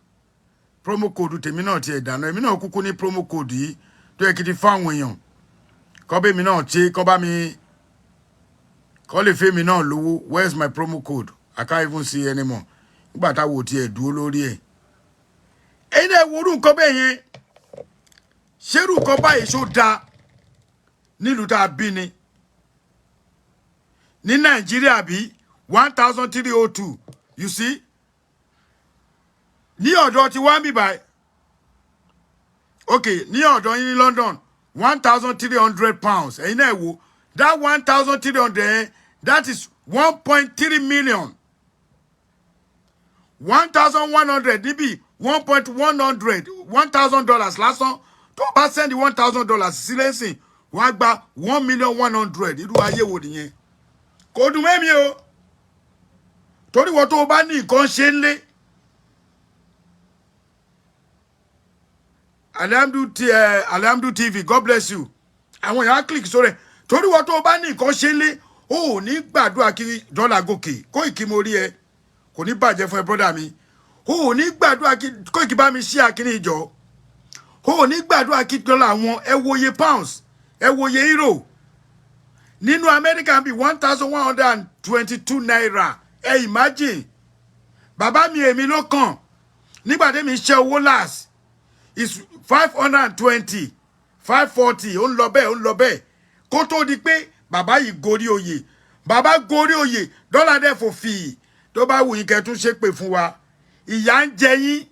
Promo code tèmi náà tiẹ̀ dáná. Èmi náà kúkú ní promo code yìí tó yẹ kí n ti fáwọn èèyàn kọ́ bẹ́ẹ̀ mi náà ṣe kọ́ bá mi kọ́ lè fẹ́ mi náà lówó. Where's my promo code? I can't even see anymore. Nígbà táwọn ò tiẹ̀ dúró lórí ẹ̀. Ẹ̀yin náà wo irú nǹkan bẹ́ẹ̀ yẹn. Ṣerú nǹkan báyìí, ṣó dáa nílùú tá a bí ni ní Nàìjíríà bí? 1,302, you see, ní ọ̀dọ̀ tí wọ́n ń bì báyìí. Ok, ní ọ̀dọ̀ yín ní London, £1,300. Ẹ̀yin náà wo that 1,300, that is 1.3 million. 1,100 níbí, one point one hundred, $1,000 lásán. Tó bá send $1,000 sílẹ̀ sìn, wàá gba 1,000,100. Irú ayé wo nìyẹn? Kò dùn mẹ́mi o, torí wọ́n tó o bá ní nǹkan ṣe ń lé. Alhamdu TV, God bless you. Àwọn èèyàn á click sórí ẹ̀, torí wọ́n tó o bá ní nǹkan ṣe ń lé, o ò ní gbàdúrà kí dọ́là gòkè. Kóìkì, mo rí ẹ, kò ní bàjẹ́ fún ẹ, brother mi. O ò ní gbàdúrà kí Kóìkì bá mi ṣí àkíní ìjọ. O ò ní gbàdúrà kí dọ́là wọn. Ẹ wòye pounds, ẹ wòye euro nínú Amẹ́ríkà bíi 1,122 naira. Ẹ imagine. Bàbá mi, èmi ló kàn. Nígbà tí mi ṣe owó last is 520, 540. Ó ń lọ bẹ́ẹ̀, ó ń lọ bẹ́ẹ̀, kó tó di pé bàbá yìí gorí oyè. Bàbá gorí oyè, dọ́là dẹ̀ fò fì. Tó bá wù yín, kẹ́ tún ṣépè fún wa. Ìyà ń jẹ yín,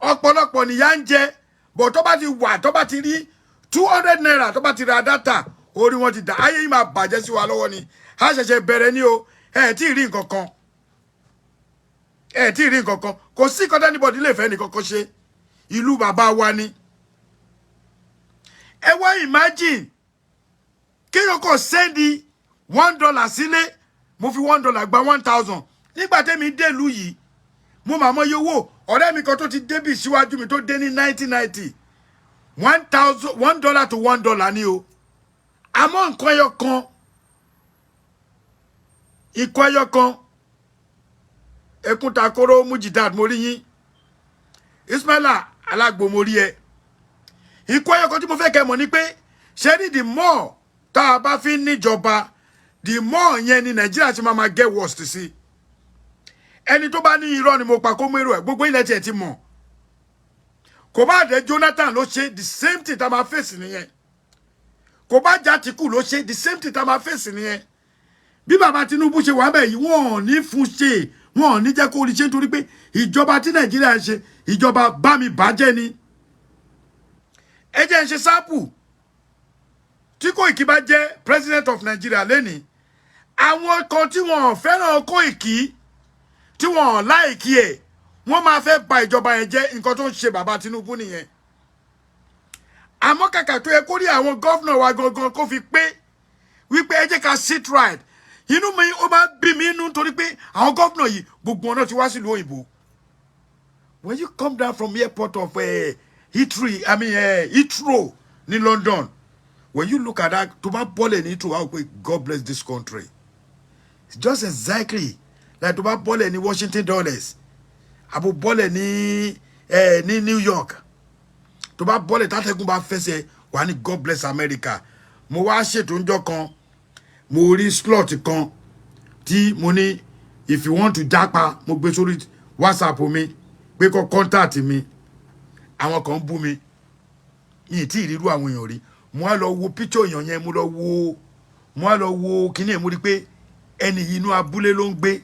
ọ̀pọ̀lọpọ̀ nìyà ń jẹ bọ̀. Tó bá ti wà, tó bá ti rí 200 naira, tó bá ti ra data, orí wọn ti dà. Ayé yìí máa bàjẹ́ sí wa lọ́wọ́ ni. A ṣẹ̀ṣẹ̀ bẹ̀rẹ̀ ní o. Ẹ̀ tí ì rí nǹkan kan, ẹ̀ tí ì rí nǹkan kan. Kò sí nǹkan anybody lè fẹ́ nìkan kan ṣe. Ìlú bàbá wa ni. Ẹ wá imagine. Kéèyàn kàn send $1 sílé, mo fi $1 gba 1,000. Nígbà tẹ́mi délùú yìí, mo mà mọ iye owó. Ọ̀rẹ́ mi kan tó ti débì síwájú mi, tó dé ní 1990, 1,000, $1 to $1 ni o. Àmọ́ nǹkan ẹyọ kan, nǹkan ẹyọ kan, ẹkún takoro. Mujidat, mo rí yín. Ismaila Alágbo, mo rí ẹ. Nǹkan ẹyọ kan tí mo fẹ́ kẹ́ mọ̀ ni pé, ṣé ní the more tá a bá fi ń níjọba, the more yẹn ni Nàìjíríà ti máa ma get worst sí. Ẹni tó bá ní irọ́ ni mo pa, kó mú èrò ẹ̀. Gbogbo ilẹ̀ tiẹ̀ ti mọ̀, kò bá dé Jonathan ló ṣe, the same thing tá a máa fèsì nìyẹn. Kò bá jẹ́ Àtìkù ló ṣe, the same thing tá a máa fèsì nìyẹn. Bí bàbá Tinubu ṣe wà bẹ́ẹ̀ yìí, wọ́n ò ní fún ṣe, wọ́n ò ní jẹ́ kó rí ṣe, nítorí pé ìjọba tí Nàìjíríà ń ṣe, ìjọba bá mi bàjẹ́ ni. Ẹ jẹ́ ń ṣe sample. Tí Kóìkì bá jẹ́ president of Nigeria lẹ́nìí, àwọn kan tí wọ́n ò fẹ́ràn Kóìkì, tí wọ́n ò like ẹ̀, wọ́n máa fẹ́ ba ìjọba yẹn jẹ́. Nǹkan tó ń ṣe bàbá Tinubu nìyẹn. Àmọ́ kàkà tó yẹ kó rí àwọn governor wa gangan kó fi pé wípé ẹ jẹ́ ká sit right, inú mi ó máa ń bí mi inú, torí pé àwọn governor yìí, gbogbo ọ̀nà ti wá sílùú òyìnbó. When you come down from airport of Heathrow, I mean Heathrow ní London, when you look at that, tó bá bọ́lẹ̀ ní Heathrow, wá wò pé God bless this country. It's just exactly like tó bá bọ́lẹ̀ ní Washington Dulles, àbò bọ́lẹ̀ ní New York, tó bá bọ́lẹ̀, tátẹ́gùn bá fẹsẹ̀ wà ní God bless America. Mo wá ṣètò ńjọ́ kan, mo rí slot kan tí mo ní, "If you want to japa," mo gbé sórí WhatsApp mi pé kó contact mi. Àwọn kan bú mi, mi ì tí ì rírú àwọn èèyàn rí. Mo á lọ wo picture èèyàn yẹn, mo á lọ wo kíní ẹ̀, mo rí pé ẹni yìí, inú abúlé ló ń gbé,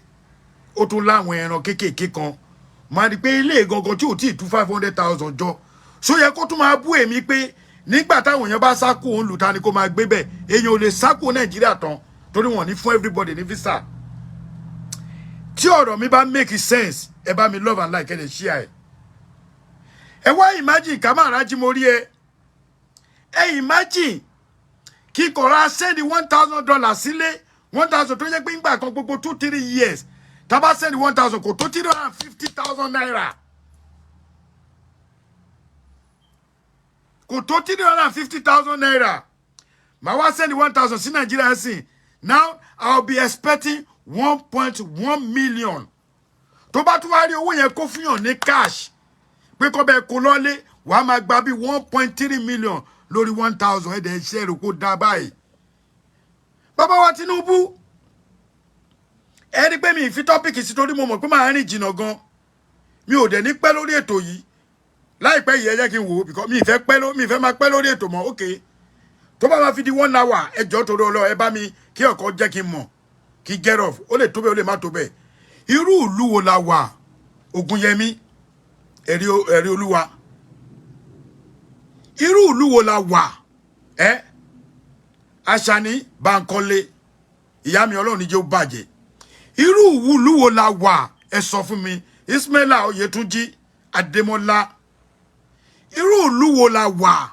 ó tún láwọn ẹran kéékèèké kan. Mo á rí pé ilé gangan tí ò tí ì tú 500,000 jọ, ṣó yẹ kó tún máa bú èmi pé nígbà táwọn èèyàn bá sá kú òun lù, ta ni kó máa gbé bẹ́ẹ̀? Èèyàn ò lè sá kúrò Nàìjíríà tán, torí wọn ní fún everybody ní visa. Tí ọ̀rọ̀ mi bá make sense, ẹ bá mi love and like, ẹ lè share ẹ. Ẹ wá imagine ká má rájí, mo rí ẹ. Ẹ imagine kí kọ̀ọ̀rọ̀ send $1,000 sílé, 1,000 tó yẹ pé ńgbà kan, gbogbo 2-3 years, tá bá send 1,000, kò tó ₦350,000, kò tó ₦350,000. Màá wá send 1,000 sí Nàìjíríà sìn, now I will be expecting 1.1 million. Tó bá tún wá rí owó yẹn kó fún yàn ní cash pé kọ́ bẹ́ẹ̀ kó lọ́lé, wàá máa gba bí 1.3 million lórí 1,000. Ẹ̀dẹ̀ iṣẹ́ rẹ̀ kó dá báyìí. Bàbá wa Tinubu, ẹ rí pé mi ì fi topic sí, torí mo mọ̀ pé màá rìn jìnnà gan. Mi ò dẹ̀ ní pẹ́ lórí ètò yìí láìpẹ́ yìí. Ẹ jẹ́ kí n wò ó, because mi ì fẹ́ máa pẹ́ lórí ètò mọ́. Ok, tó bá máa fi di one hour, ẹ jọ̀ọ́, torí Ọlọ́run, ẹ bá mi kí ọkọ jẹ́ kí n mọ̀ kí get off. Ó lè tó bẹ́ẹ̀, ó lè má tó bẹ́ẹ̀. Irú ìlú wo la wà? Ògúnyẹmí, ẹ̀rí ẹ̀rí olúwa, irú ìlú wo la wà? Ẹ Aṣani Bankole, ìyá mi, Ọlọ́run níjẹ́ ó bàjẹ́. Irú ìlú wo la wà? Ẹ sọ fún mi. Ismaila Oyetunji Adémọ́lá, irú ìlú wo la wà?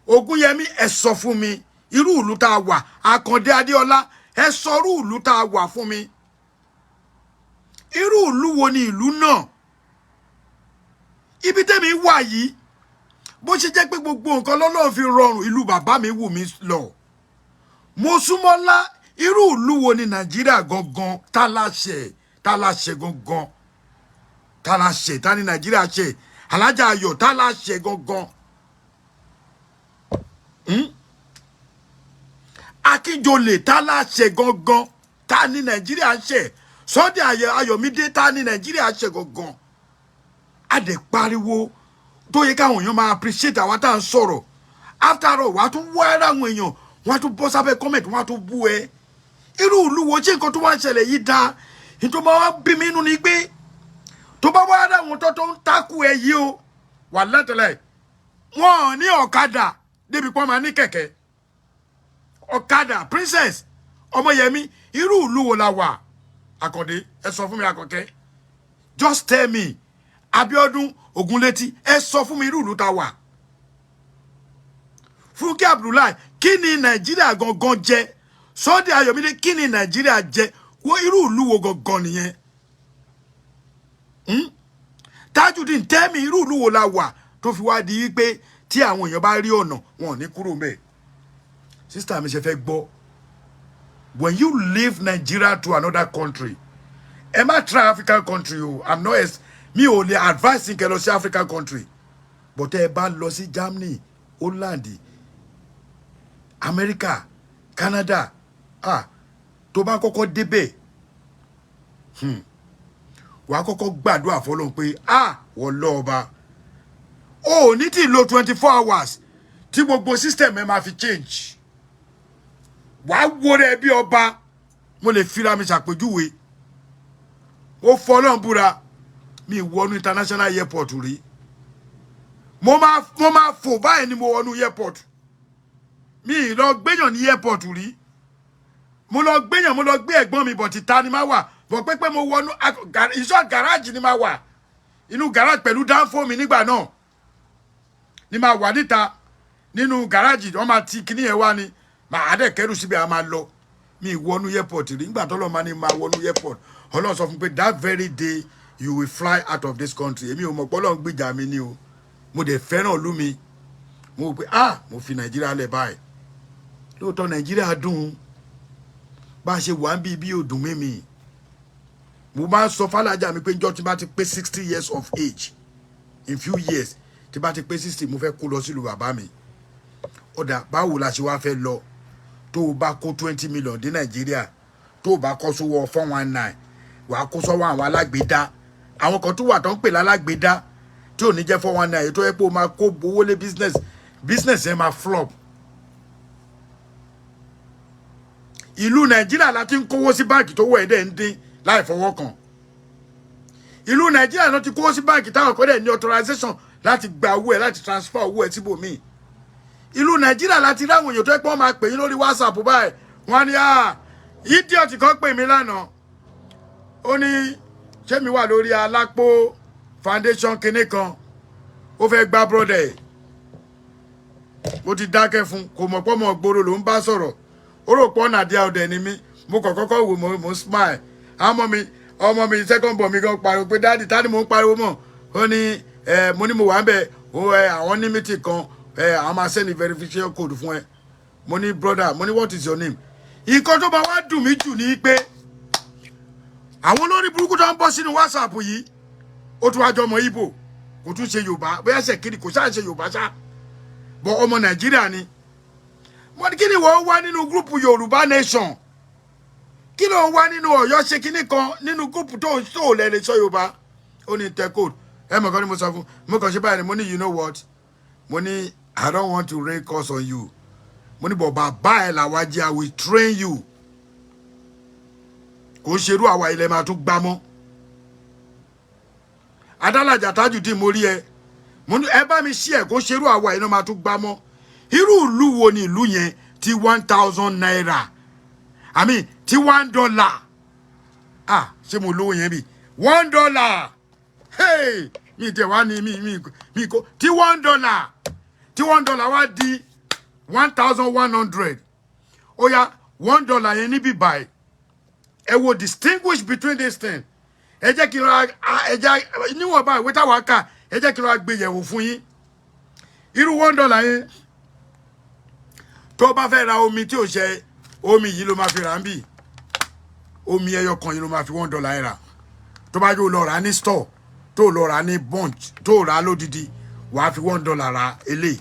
Ògúnyẹmí, ẹ sọ fún mi irú ìlú tá a wà. Àkàndé Adéọlá, ẹ sọ irú ìlú tá a wà fún mi. Irú ìlú wo ni ìlú náà? Ibi tẹ́mi wà yìí, bó ṣe jẹ́ pé gbogbo nǹkan lọ́lọ́run fi rọrùn, ìlú bàbá mi wù mí lọ, mo súnmọ́lá. Irú ìlú wo ni Nàìjíríà gangan? Tá láṣẹ, tá láṣẹ gangan, tá láṣẹ, tá ní Nàìjíríà ṣe? Alájà Ayọ̀, tá láṣẹ gangan? Akínjolè, tá láṣẹ gangan? Tá ní Nàìjíríà ṣe? Sunday Ayọ̀mídé, tá ní Nàìjíríà ṣe gangan? A dẹ̀ pariwo tó yẹ káwọn èèyàn máa appreciate àwa tá à ń sọ̀rọ̀. After all, wàá tún wá ara àwọn èèyàn, wọ́n á tún bọ́ sábẹ́ comment, wọ́n á tún bú ẹ. Irú ìlú wo? Ṣé nǹkan tó wá ń ṣẹlẹ̀ yìí dáa? Nítorí máa wá bí mi inú ni pé tó bá wá rà àwọn tó ń takú ẹ yìí o, wà lẹ́tẹ̀lẹ̀, wọn ò ní ọ̀kadà débi pọ́n máa ní kẹ̀kẹ́ ọ̀kadà. Princess Ọmọyẹmí, irú ìlú wo la wà? Àkàndé, ẹ sọ fún mi. Àkànkẹ́, just tell me. Abíọ́dún Ògúnlétí, ẹ sọ fún mi irú ìlú tá a wà. Fúnkẹ́ Abdullahi, Kí ni Nàìjíríà gangan jẹ́? Sunday Ayọ̀mídé, kí ni Nàìjíríà jẹ́? Wo irú ìlú wo gangan nìyẹn? Tajudeen, tẹ́mi, irú ìlú wo la wà tó fi wá di wípé tí àwọn èèyàn bá rí ọ̀nà, wọn ò ní kúrò mẹ́ẹ̀? Sister mi, ṣe fẹ́ gbọ́? When you leave Nigeria to another country, ẹ má try African country o. I'm not as mi ò lè advice kẹ́ lọ sí African country, but ẹ bá lọ sí Germany, Holland, America, Canada, ah, tó bá kọ́kọ́ débẹ̀, wàá kọ́kọ́ gbàdúrà fọlọ́run pé, ah, wọ́n lọ́ ọba o. Ò ní tí lo 24 hours tí gbogbo system ẹ máa fi change. Wàá wo rẹ bí ọba. Mo lè fira mi ṣàpèjúwe. Mo fọlọ́run búra, mi wọnú international airport rí. Mo máa fò báyìí ni mo wọnú airport. Mi ì lọ gbéyàn ní airport rí. Mo lọ gbéyàn, mo lọ gbé ẹ̀gbọ́n mi bọ̀, títa ni máa wà bọ̀ pé mo wọnú ìṣọ́ gáràjì ni máa wà, inú gáràjì pẹ̀lú dáńfó mi nígbà náà ni máa wà níta nínú gáràjì. Wọ́n máa ti kíní yẹn wá ni màá dẹ̀ kẹ́rù síbi, a máa lọ. Mi ì wọnú airport rí. Nígbà tó lọ́ọ́ máa ní máa wọnú airport, Ọlọ́run sọ fún mi pé, "That very day you will fly out of this country." Èmi ò mọ̀ pé Ọlọ́run gbìjà mi ni o. Mo dẹ̀ fẹ́ràn ìlú mi. Mo rò pé, ah, mo fi Nàìjíríà lẹ̀ báyìí. Lóòótọ́, Nàìjíríà dùn. Bá a ṣe wà ń bí bí ò dùn mímì. Mo máa ń sọ fàlàjà mi pé njọ́ tí bá ti pé 60 years of age, in few years, tí bá ti pé 60, mo fẹ́ kó lọ sílùú bàbá mi. Ọ̀dà, báwo la ṣe wá fẹ́ lọ? Tó o bá kó 20 million dé Nàìjíríà, tó o bá kọ́ sówó 419, wàá kó sọ́wọ́ àwọn alágbèédá. Àwọn kan tó wà tó ń pè lálágbèédá tí ò ní jẹ́ 419, tó yẹ pé o máa kó owó lé business, business yẹn máa flop. Ìlú Nàìjíríà la ti ń kówó sí báǹkì tó wọ̀ ẹ́ dẹ̀ ń dín láì fọwọ́ kàn. Ìlú Nàìjíríà náà ti kówó sí báǹkì táwọn kan dẹ̀ ní authorization láti gba owó ẹ̀, láti transfer owó ẹ̀ síbòmíì. Ìlú Nàìjíríà láti ráwọn èèyàn tó yẹ pé wọ́n máa pè yín lórí WhatsApp báyìí. Wọ́n á ní, ah, idiot kan pè mí lánàá. Ó ní ṣé mi wà lórí Alápò Foundation kinní kan, ó fẹ́ gbá brother ẹ̀. Mo ti dákẹ́ fún. Kò mọ̀ pọ́ mọ̀ gbòòrò ló ń bá sọ̀rọ̀. Ó rò pọ́ nàdíà ọ̀dẹ̀ ni mí. Mo kàn kọ́kọ́ wò, mo smile. Àwọn ọmọ mi second born mi gan pariwo pé, "Daddy, tani mo ń pariwo mọ̀?" Ó ní ẹ, mo ní mo wà ń bẹ̀ ó ẹ, àwọn ní meeting kan ẹ, àwọn máa send verification code fún ẹ. Mo ní, "Brother," mo ní, "what is your name?" Nǹkan tó bá wá dùn mí jù ní pé àwọn olórí burúkú tó ń bọ́ sínú WhatsApp yìí, ó tún wá jọ ọmọ Ìgbò, kò tún ṣe Yorùbá, bóyá ṣe kiri, kò ṣáà ṣe Yorùbá ṣá, bọ ọmọ Nàìjíríà ni. Mo ní, kí ni wọ́n wá nínú group Yorùbá Nation? Kí ló ń wá nínú Ọ̀yọ́ ṣe kíní kan nínú group tó lè lè sọ Yorùbá? Ó ní tẹ code. Ẹ mọ̀ kan ní mo sọ fún mo kàn ṣe báyìí ni. Mo ní, "You know what?" Mo ní, "I don't want to rain curse on you." Mo ní, "Bọ̀ bàbá ẹ̀ làwa jẹ́. I will train you. Kò ń ṣerú àwa ilẹ̀ máa tún gbámọ́." Adálàjà Tajudeen, mo rí ẹ. Mo ní ẹ bá mi ṣí ẹ. Kó ṣerú àwa iná máa tún gbámọ́. Irú ìlú wo ni ìlú yẹn tí ₦1,000, I mean, tí $1? Ah, ṣé mo lówó yẹn bí? $1, hey, mi tẹ wá ní mi kó tí $1, tí $1 wá di 1,100. Ó yá, $1 yẹn níbí báyìí, ẹ wo, distinguish between this thing. Ẹ jẹ́ kí n ra, ẹ jẹ́ níwọ̀nba ìwé táwa kà, ẹ jẹ́ kí n ra gbé yẹ̀wò fún yín. Irú $1 yẹn, tó bá fẹ́ ra omi tí ò ṣe omi yìí ló máa fi rà ń bì. Omi ẹyọ kan yìí ló máa fi $1 yẹn rà. Tó bá yóò lọ rà ní store, tó lọ rà ní bunch, tó rà á lódidi, wàá fi $1 ra eléyìí.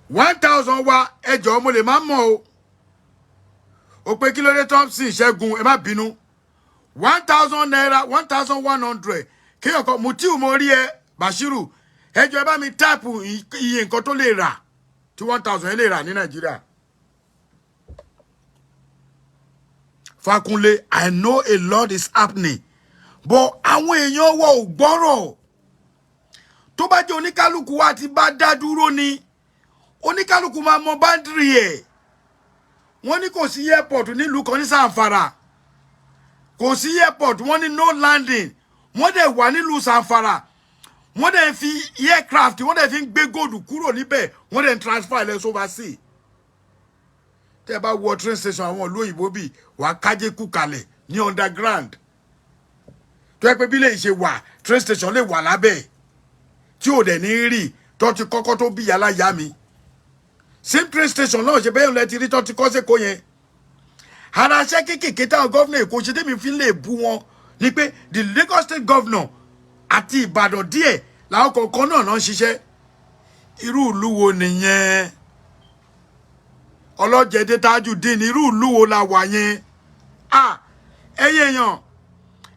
1,000 wa, ẹjọ́, mo lè má mọ̀ o. Ó pé kí ló dé? Thompson Ṣẹ́gun, ẹ má bínú. ₦1,000, 1,100. Kéèyàn kan, Mutiu, mo rí ẹ. Bashiru, ẹjọ́, ẹ bá mi type iye nǹkan tó lè rà, tí 1,000 lè rà ní Nàìjíríà. Fakunle, I know a lot is happening, but àwọn èèyàn wọ ò gbọ́rọ̀. Tó bá jẹ́ oníkálukú wa ti bá dá dúró ni, oníkálukú máa mọ boundary ẹ̀. Wọ́n ní kò sí airport nílùú kan ní Zamfara. Kò sí airport, wọ́n ní no landing. Wọ́n dẹ̀ wà nílùú Zamfara. Wọ́n dẹ̀ fi aircraft, wọ́n dẹ̀ fi ń gbé gold kúrò níbẹ̀, wọ́n dẹ̀ ń transfer ilẹ̀ overseas. Tẹ́ ẹ bá wọ train station àwọn ìlú òyìnbó bíi, wàá kájé kú kalẹ̀ ní underground, tó yẹ pé bí lè ṣe wà, train station lè wà lábẹ́ tí ò dẹ̀ ní rí tó ti kọ́kọ́ tó bí yàrá yá mi. Same train station náà ṣe bẹ́ẹ̀ lẹ ti rí tó ti kọ́ sẹ́kọ̀ọ́ yẹn. Ara iṣẹ́ kéékèèké táwọn governor Èkó ṣe tẹ́mi fi lè bú wọn ni pé the Lagos State governor àti Ìbàdàn díẹ̀ làwọn kọ̀ọ̀kan náà náà ń ṣiṣẹ́. Irú ìlú wo nìyẹn? Ọlọ́jẹ̀dẹ̀ Tajudeen, irú ìlú wo la wà yẹn? Ah, ẹ̀yin èèyàn,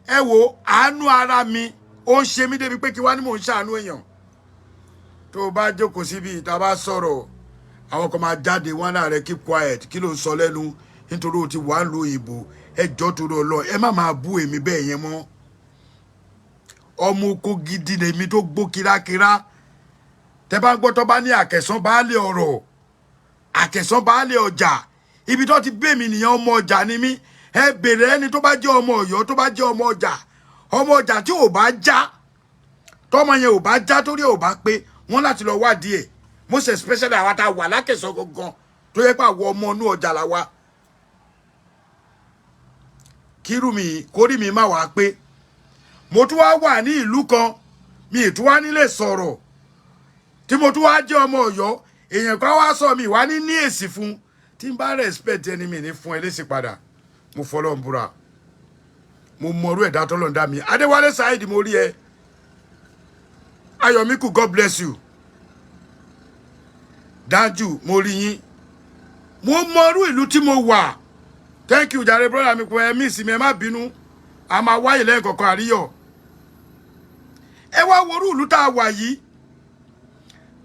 ẹ wo, àánú ara mi ó ń ṣe mí débi pé kí wá ní mò ń ṣàánú èèyàn. Tó o bá jókòó síbi ìta bá sọ̀rọ̀, àwọn kan máa jáde wọn náà rẹ, "Keep quiet, kí ló ń sọ lẹ́nu?" Nítorí o ti wà ń lo ìbò. Ẹ jọ́, torí ọlọ, ẹ má máa bú èmi bẹ́ẹ̀ yẹn mọ́. Ọmọ oko gidi lèmi tó gbó kírákírá. Tẹ bá ń gbọ́ tó bá ní àkẹsán baálé ọ̀rọ̀, àkẹsán baálé ọjà, ibi tó ti bẹ́ mi nìyẹn. Ọmọ ọjà ni mí. Ẹ bèrè ẹni tó bá jẹ́ ọmọ Ọ̀yọ́, tó bá jẹ́ ọmọ ọjà, ọmọ ọjà tí ò bá já, tọmọ yẹn ò bá já, torí ò bá pé wọn láti lọ wádìí ẹ, most especially àwa tá a wà lákẹsàn gangan, tó yẹ pé àwọn ọmọ inú ọjà la wa. Kírú mi kórì mi má wàá pé mo tún wá wà ní ìlú kan, mi ì tún wá nílé sọ̀rọ̀, tí mo tún wá jẹ́ ọmọ Ọ̀yọ́, èèyàn kan wá sọ mi wá ní èsì fún. Tí n bá respect ẹni, mi ní fún ẹ lésì padà. Mo fọlọ́ ń búra, mo mọrú ẹ̀dá tọ́lọ̀ ń dá mi. Adéwálé Saheed, mo rí ẹ. Ayọ̀míkù, God bless you. Dájú, mo rí yín. Mo mọrú ìlú tí mo wà. Thank you jàre, brother mi. Kò ẹ mí ìsinmi, ẹ má bínú, a máa wáyé lẹ́yìn kọ̀ọ̀kan àríyọ̀. Ẹ wá worú ìlú tá a wà yìí.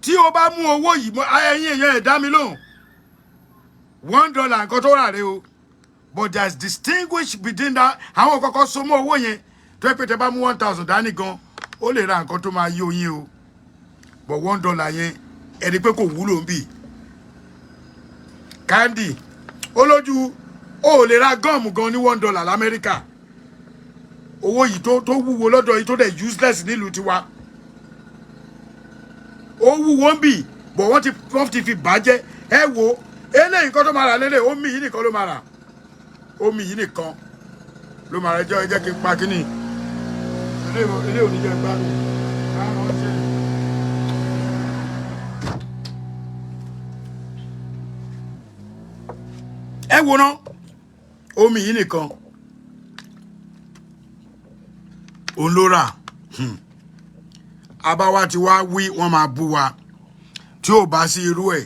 Tí o bá mú owó yìí, ẹ̀yin èèyàn, ẹ̀ dá mi lóhùn. $1, nǹkan tó rà rè o, but there is distinguish between that. Àwọn kọ̀ọ̀kan so mọ́ owó yẹn tó yẹ pé tẹ bá mú 1,000 dání gan, ó lè ra nǹkan tó máa yí oyin o, but $1 yẹn, ẹni pé kò wúlò ń bì. Candy ó lójú, ó lè ra gum gan ní $1 lamẹ́ríkà. Owó yìí tó wúwo lọ́dọ̀ yìí, tó dẹ̀ useless nílùú tiwa, ó wúwo ń bì, bọ̀ wọ́n ti fi bàjẹ́. Ẹ wo eléyìí, nǹkan tó máa rà lélẹ̀, omi yìí nìkan ló máa rà, omi yìí nìkan ló máa rà. Ẹ jẹ́ kí n pa kínní eléyìí, ò ní jẹ́ gbádùn. Káàárọ̀ ṣe. Ẹ wo ná, omi yìí nìkan òun ló rà. Abáwa ti wá wí, wọ́n máa bú wa. Tí ò bá sí irú ẹ̀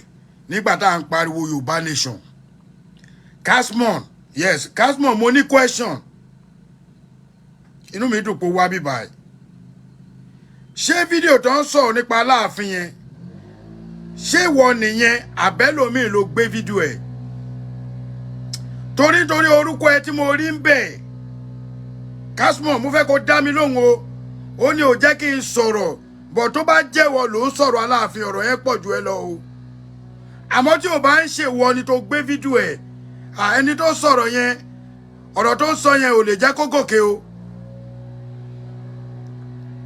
nígbà tá à ń pariwo Yorùbá nation. Casmon, yes, Casmon, mo ní question. Inú mi dùn pé ó wá bíbá ẹ̀. Ṣé fídíò tó ń sọ̀rọ̀ nípa Aláàfin yẹn, ṣé ìwọ nìyẹn àbẹ́lòmíì ló gbé fídíò ẹ̀? Torí orúkọ ẹ tí mo rí ń bẹ̀, Casmon, mo fẹ́ kó dá mi lóhùn o. Ó ní ò jẹ́ kí n sọ̀rọ̀ bọ̀. Tó bá jẹ́wọ́ ló ń sọ̀rọ̀ Aláàfin, ọ̀rọ̀ yẹn pọ̀ ju ẹ lọ o. Àmọ́ tí ò bá ń ṣèwọ ni tó gbé fídíò ẹ̀, ẹni tó sọ̀rọ̀ yẹn, ọ̀rọ̀ tó ń sọ yẹn ò lè jẹ́ kó gòkè o,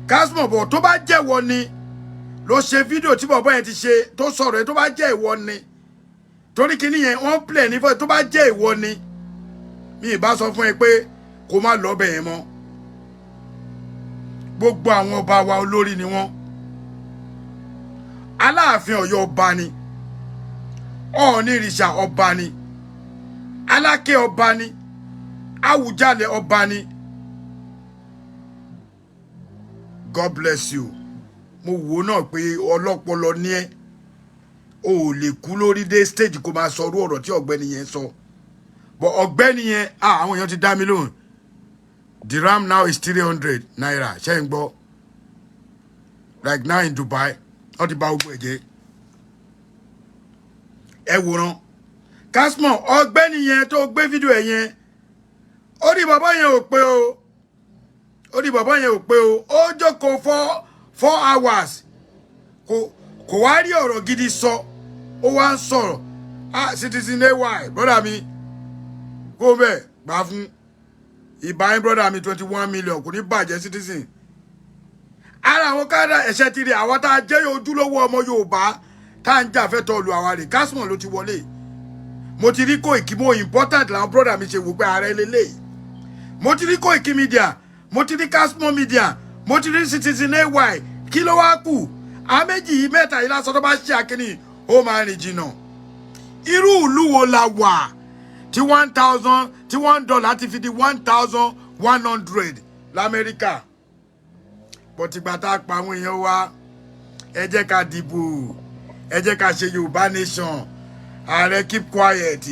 Casmon. Bọ̀ tó bá jẹ́wọ́ ni ló ṣe fídíò tí bọ̀bọ́ yẹn ti ṣe tó sọ̀rọ̀ yẹn, tó bá jẹ́ ìwọ ni, torí kíní yẹn wọ́n play ní fọ́, tó bá jẹ́ ìwọ ni, mi ì bá sọ fún ẹ pé kó má lọ bẹ̀ yẹn mọ́. Gbogbo àwọn ọba wa, olórí ni wọ́n. Aláàfin Ọ̀yọ́, ọba ni. Ọọ̀ni ìrìṣà, ọba ni. Aláké, ọba ni. Àwùjalẹ̀, ọba ni. God bless you. Mo wò náà pé ọlọ́pọlọ ní ẹ́, o ò lè kú lórí dé stage kó máa sọ orú ọ̀rọ̀ tí ọ̀gbẹ́ni yẹn sọ. But ọ̀gbẹ́ni yẹn, àwọn èèyàn ti dá mi lóhùn. The ram now is ₦300. Ṣé ń gbọ́? Like now in Dubai, wọ́n ti bà gbogbo ẹ̀ jẹ́. Ẹ wòran, Casmon, ọ̀gbẹ́ni yẹn tó gbé fídíò ẹ̀ yẹn, ó ní bàbá yẹn ò pé o, ó ní bàbá yẹn ò pé o. Ó jókòó 4 hours, kò wá rí ọ̀rọ̀ gidi sọ, ó wá ń sọ̀rọ̀. Ah, citizen ay, brother mi, kó bẹ́ẹ̀ gbà fún ìbáyín, brother mi, 21 million kò ní bàjẹ́. Citizen, Ara àwọn káàdà ẹ̀ṣẹ̀ ti rí àwọn tá a jẹ́ ojúlówó ọmọ Yorùbá tá à ń jà fẹ́ tọ́lu àwa rè. Kásmọ̀ ló ti wọlé. Mo ti rí Koiki, mo important làwọn brother mi ṣe wò pé ààrẹ lélẹ̀. Mo ti rí Koiki Media, mo ti rí Kasmo Media, mo ti rí Citizen AY. Kí ló wá kù? Àwọn méjì yìí, mẹ́ta yìí lásán, tó bá ṣe àkíní, ó máa rìn jìnnà. Irú ìlú wo la wà tí 1,000, tí $1 ti fi di 1,100 l'Amẹ́ríkà? Bọ́tìgbà tá a pa àwọn èèyàn wa, ẹ jẹ́ ká dìbò, ẹ jẹ́ ká ṣe Yorùbá nation. Ààrẹ, keep quiet.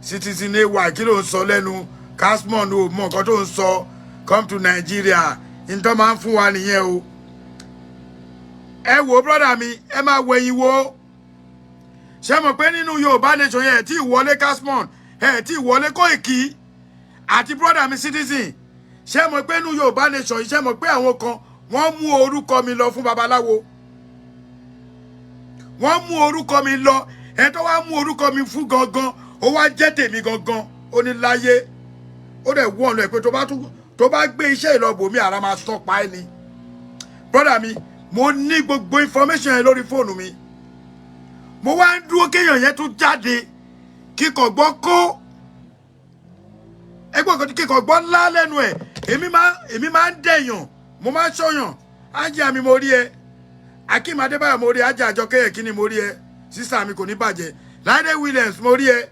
Citizen AY, kí ló ń sọ lẹ́nu? Casmon, ò mọ nǹkan tó ń sọ. Come to Nigeria. Nǹkan máa ń fún wa nìyẹn o. Ẹ wo, brother mi, ẹ máa wẹ̀yìn wo. Ṣé mọ̀ pé nínú Yorùbá nation yẹn, ẹ̀ tí ì wọlé Casmon, ẹ̀ tí ì wọlé Koiki àti brother mi Citizen. Ṣé mọ̀ pé nínú Yorùbá nation yìí, ṣé mọ̀ pé àwọn kan, wọ́n mú orúkọ mi lọ fún babaláwo? Wọ́n mú orúkọ mi lọ. Ẹ tó wá mú orúkọ mi fún gangan, ó wá jẹ́ tèmi gangan. Ó ní láyé, ó dẹ̀ wọ́n ọ̀nà ẹ̀ pé tó bá tún tó bá gbé iṣẹ́ ìlọ́bù mi, àrà máa sọ pa ẹ́ ni. Brother mi, mo ní gbogbo information yẹn lórí fóònù mi. Mo wá ń dúró kéèyàn yẹn tún jáde, kíkọ̀ gbọ́ kó ẹgbẹ́ kan, kíkọ̀ gbọ́ ńlá lẹ́nu ẹ̀. Èmi máa ń dẹ̀yàn, mo máa ń ṣọ̀yàn. Ájá mi, mo rí ẹ. Akeem Adébáyọ̀, mo rí ẹ. Ájá Àjọkẹ́ Ẹ̀kíní, mo rí ẹ. Sister mi, kò ní bàjẹ́. Láìdé Williams, mo rí ẹ.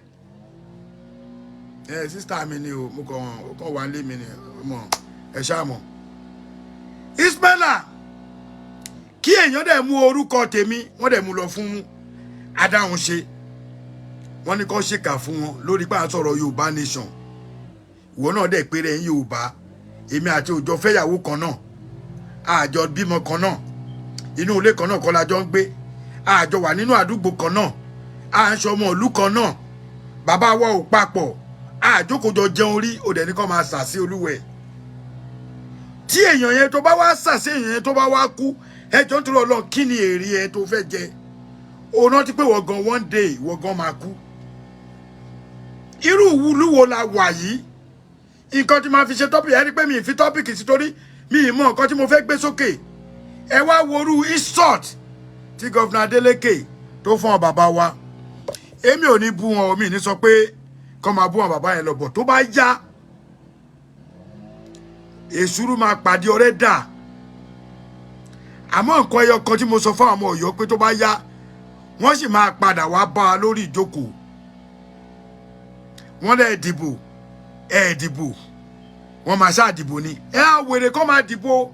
Ẹ sister mi ni o, mo kàn ó kàn wá lé mi ni mọ, ẹ ṣáà mọ̀. Ismaila, kí èèyàn dẹ̀ mú orúkọ tèmi, wọ́n dẹ̀ mú lọ fún adáhùn ṣe, wọ́n ní kó ṣèkà fún wọn lórí pé à ń sọ̀rọ̀ Yorùbá nation. Ìwọ náà dẹ̀ péré ń Yorùbá. Èmi àti òjò fẹ́yàwó kan náà, àjọ bímọ kan náà, inú ilé kan náà kọ́ la jọ ń gbé, àjọ wà nínú àdúgbò kan náà, à ń ṣọmọ ìlú kan náà, bàbá wa ò papọ̀, àjókòjọ jẹun rí. Òdẹ ní kó máa sà sí olúwẹ̀. Tí èèyàn yẹn tó bá wá sà sí èèyàn yẹn, tó bá wá kú, ẹjọ́ ń tó lọ, kí ni èrè ẹ tó fẹ́ jẹ? Òun rántí pé wọ́n gan, one day wọ́n gan máa kú. Irú ìwúlú wo la wà yìí? Nǹkan tí màá fi ṣe topic, ẹni pé mi ì fi topic sí torí mi ì mọ nǹkan tí mo fẹ́ gbé sókè. Ẹ wá worú insult tí Governor Adeleke tó fún ọ bàbá wa. Èmi ò ní bú wọn, mi ní sọ pé kọ́ máa bú wọn bàbá yẹn lọ bọ̀. Tó bá yá, èsúrú máa pàdé ọ̀rẹ́ dà. Àmọ́ nǹkan ẹyọ kan tí mo sọ fún àwọn ọmọ Ọ̀yọ́ pé tó bá yá, wọ́n sì máa padà wá bá a lórí ìjókòó. Wọ́n lẹ̀ dìbò, ẹ̀ dìbò, wọ́n máa ṣáà dìbò ni. Ẹ á wèrè kọ́ máa dìbò,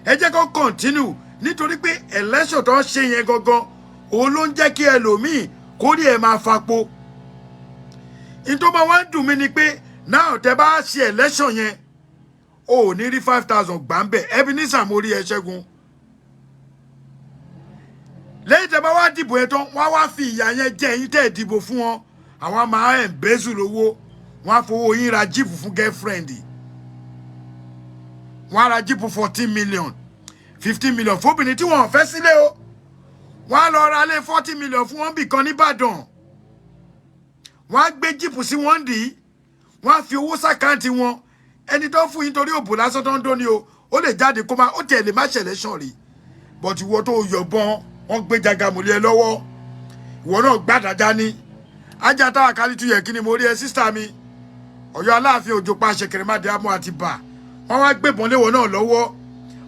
ẹ jẹ́ kó continue, nítorí pé election tó ń ṣe yẹn gangan, òun ló ń jẹ́ kí ẹlòmíì kórìí ẹ̀ máa fapo. Nítorí máa wá ń dùn mí ni pé náà, tẹ bá ṣe election yẹn, o ò ní rí 5,000 gbà ń bẹ̀. Ebenezer, mo rí ẹ. Ṣẹ́gun, lẹ́yìn tẹ bá wá dìbò yẹn tán, wọ́n á wá fi ìyà yẹn jẹ ẹ̀yin tẹ́ ẹ̀ dìbò fún wọn. Àwọn máa ń bẹ́sù lówó, wọ́n á fowó yín ra jeep fún girlfriend. Wọ́n á ra jeep 14 million, 15 million fóbìnrin tí wọ́n fẹ́ sílé o. Wọ́n á lọ ra lé 40 million fún wọn bì kan nìbàdàn. Wọ́n á gbé jeep sí wọn dì í, wọ́n á fi owó s'account wọn. Ẹni tó fún yín torí òbò lásán tó ń dóni o, ó lè jáde kó má ó tiẹ̀ lè má ṣẹlẹ̀ sàn rí. But ìwọ tó yọ̀bọ̀n, wọ́n gbé jagamùlẹ̀ ẹ lọ́wọ́, ìwọ náà gbàdájá ní ajá táwa kálí tún yẹ. Kí ni mo rí ẹ, sister mi? Ọ̀yọ́ Aláàfin Òjò pa ṣẹ̀kẹ̀rẹ̀ amú àti bà. Wọ́n wá gbébọn léwọ náà lọ́wọ́,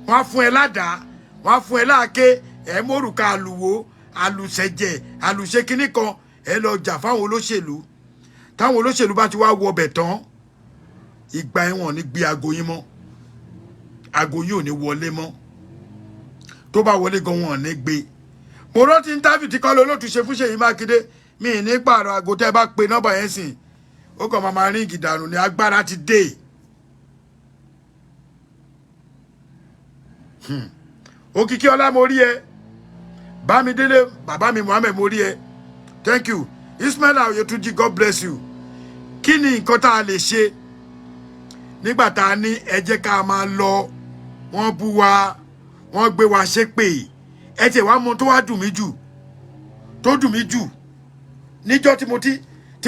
wọ́n á fún ẹ ládàá, wọ́n á fún ẹ láàké, ẹ mórùka àlùwò, àlùsẹ̀jẹ̀, àlùṣe kínní kan, ẹ lọ jà fáwọn olóṣèlú. Táwọn olóṣèlú bá ti wá wọ ọbẹ̀ tán, ìgbà ẹ̀wọ̀n ní gbé aago yín mọ́, aago yín ò ní wọlé mọ́. Tó bá wọlé gan, wọn ò ní gbé. Mo rántí interview tí Kọ́lá Olóòtú ṣe fún Ṣèyí Mákindé. Mi ní pààrọ̀ aago. Tẹ́ ẹ bá pe nọ́mbà yẹn sìn, ó kàn máa ring dànù ní. Agbára ti dé. Òkìkí ọlá, mo rí ẹ. Bámidélé, bàbá mi Muhammed, mo rí ẹ. Thank you. Ismail Oyetunji, God bless you. Kí ni nǹkan tá a lè ṣe nígbà tá a ní ẹ jẹ́ ká máa lọ? Wọ́n bú wa, wọ́n gbé wa ṣépè. Ẹ tiẹ̀ wá mọ tó wá dùn mí jù, tó dùn mí jù níjọ́ tí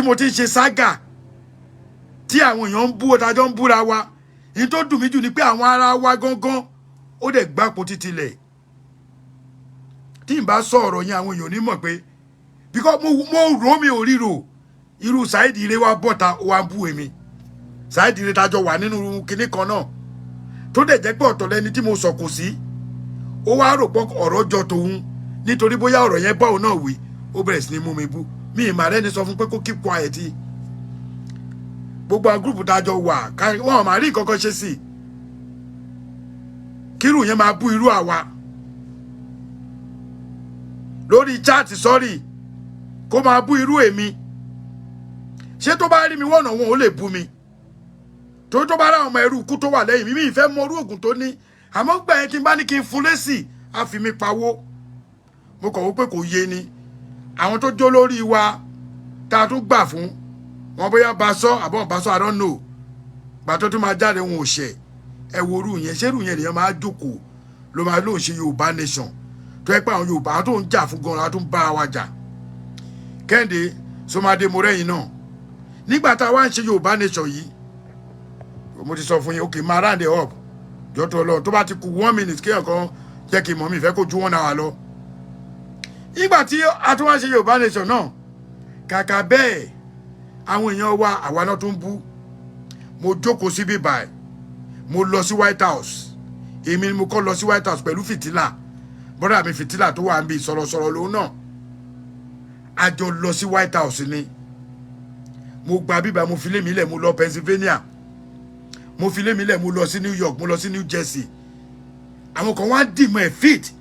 mo ti ń ṣe saga, tí àwọn èèyàn ń bú ọ̀dájọ́ ń búra wa, ní tó dùn mí jù ni pé àwọn ará wa gangan ó dẹ̀ gbápo títí lẹ̀. Tí n bá sọ ọ̀rọ̀ yẹn, àwọn èèyàn ò ní mọ̀ pé because mo rò, mi ò ríro irú Saheed Ire wa bọ́ta, ó wá ń bú èmi Saheed Ire tájọ wà nínú kinní kan náà, tó dẹ̀ jẹ́ pé ọ̀tọ̀ lẹni tí mo sọ kò sí. Ó wá rò pọ̀ ọ̀rọ̀ jọ tòun, nítorí bóyá ọ̀rọ̀ yẹn bá òun náà wí, ó bẹ̀rẹ̀ sí ní mú mi bú mi. Ìmàrẹ́ ni sọ fún pé kó keep quiet. Gbogbo àwọn group tájọ wà, wọn ò máa rí nǹkan kan ṣe sí i. Kírù yẹn máa bú irú àwa lórí chat, sọ́rí, kó máa bú irú èmi. Ṣé tó bá rí mi wọ̀nà wọn, ò lè bú mi? Torí tó bá rá ọmọ ẹrú ikú tó wà lẹ́yìn mi, mi ìfẹ́ mọ orú ògùn tó ní. Àmọ́ gbà yẹn, tí n bá ní kí n fún lésì, á fi mi pawó. Mo kàn wó pé kò yé ni àwọn tó jó lórí wa tá a tún gbà fún wọn, bóyá bá sọ àbọ̀ bá sọ, I don't know. Gbà tó tún máa jáde, wọn ò ṣẹ̀. Ẹ wo orú yẹn, ṣé irú yẹn lèèyàn máa jókòó ló máa lóun ṣe Yorùbá nation, tó yẹ pé àwọn Yorùbá tó ń jà fún gan-an tó ń bá wa jà? Kẹ́hìndé Sọmadé, mo rẹ́yìn náà nígbà tá a wá ń ṣe Yorùbá nation yìí. Mo ti sọ fún yín. Ok, máa round it up jọ́tọ̀ lọ. Tó bá ti ku 1 minute, kéèyàn kan jẹ́ kí n mọ̀, mi ìfẹ́ kó ju 1 hour lọ. Nígbà tí a tún wá ń ṣe Yorùbá nation náà, kàkà bẹ́ẹ̀, àwọn èèyàn wa, àwa náà tún bú. Mo jókòó síbí báyìí, mo lọ sí White House. Èmi ni mo kọ́ lọ sí White House pẹ̀lú Fìtílà, bọ́dà mi Fìtílà tó wà níbi sọ̀rọ̀sọ̀rọ̀ lòun náà. A jọ lọ sí White House ni. Mo gba bíbá, mo fi lé mi lẹ̀, mo lọ Pennsylvania, mo fi lé mi lẹ̀, mo lọ sí New York, mo lọ sí New Jersey. Àwọn kan wá dìmọ̀ ẹ̀ fit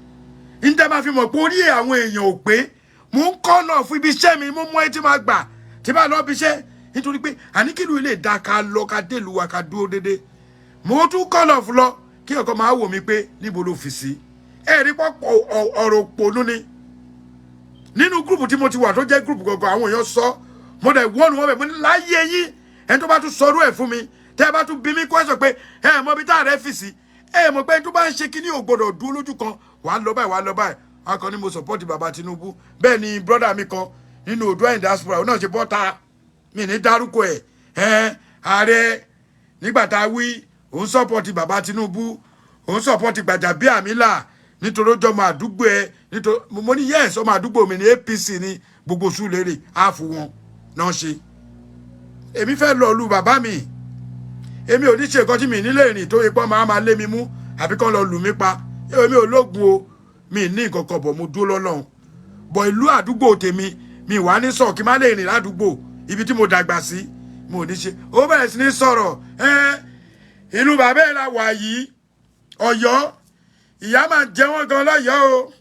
níta máa fi mọ̀ pé orí àwọn èèyàn ò pé. Mo ń kọ́ lọ fún ibi iṣẹ́ mi, mo mọ etí máa gbà tí bá lọ bí iṣẹ́, nítorí pé àní kí ìlú ilé da, ká lọ, ká délùú wa, ká dúró dédé. Mo tún kọ́ lọ fún lọ kí ọkọ máa wò mí pé níbo ló fi sí. Ẹ rí pọ́ ọ̀rọ̀ òpònú ni. Nínú group tí mo ti wà, tó jẹ́ group gangan, àwọn èèyàn sọ, mo dẹ̀ wọ́n wọ́n bẹ̀. Mo ní láyé yín, ẹni tó bá tún sọrú ẹ̀ fún mi, tẹ́ ẹ bá tún bí mi question pé ẹ mọ ibi tá a rẹ fi sí, ẹ mọ̀ pé ẹni tó bá ń ṣe kíní ò gbọ́dọ̀ dúró lójú kan. Wàá lọ báyìí, wàá lọ báyìí. Wọn kàn ní mo support bàbá Tinubu. Bẹ́ẹ̀ ni brother mi kan nínú Oòduà diaspora, òun náà ṣe bọ́ta, mi ní dárúkọ ẹ̀. Ẹ ààrẹ nígbà tá a wí, òun support bàbá Tinubu, òun support Gbàjàbíàmílà nítorí ó jọmọ àdúgbò ẹ. Nítorí mo ní yes, ọmọ àdúgbò mi ní APC ní gbogbo Sùúrùlérè, àáfù wọn náà ṣe. Èmi fẹ́ lọ lu bàbá mi, èmi ò ní ṣe nǹkan tí mi nílé rìn tó ipọ́ máa máa lé mi mú àbí kán lọ lù mí pa. Èmi ò lóògùn o, mi ní nǹkan kan bọ̀, mo dúró lọ́lọ́run bọ̀. Ìlú àdúgbò tèmi, mi wà ní sọ kí n má lè rìn ládùúgbò ibi tí mo dàgbà sí, mo ò ní ṣe. Ó bẹ̀rẹ̀ sí ní sọ̀rọ̀ ẹ́, ìlú bàbá ẹ̀ la wà yìí, Ọ̀yọ́, ìyá máa ń jẹ wọ́n gan lọ́yọ̀ọ́ o,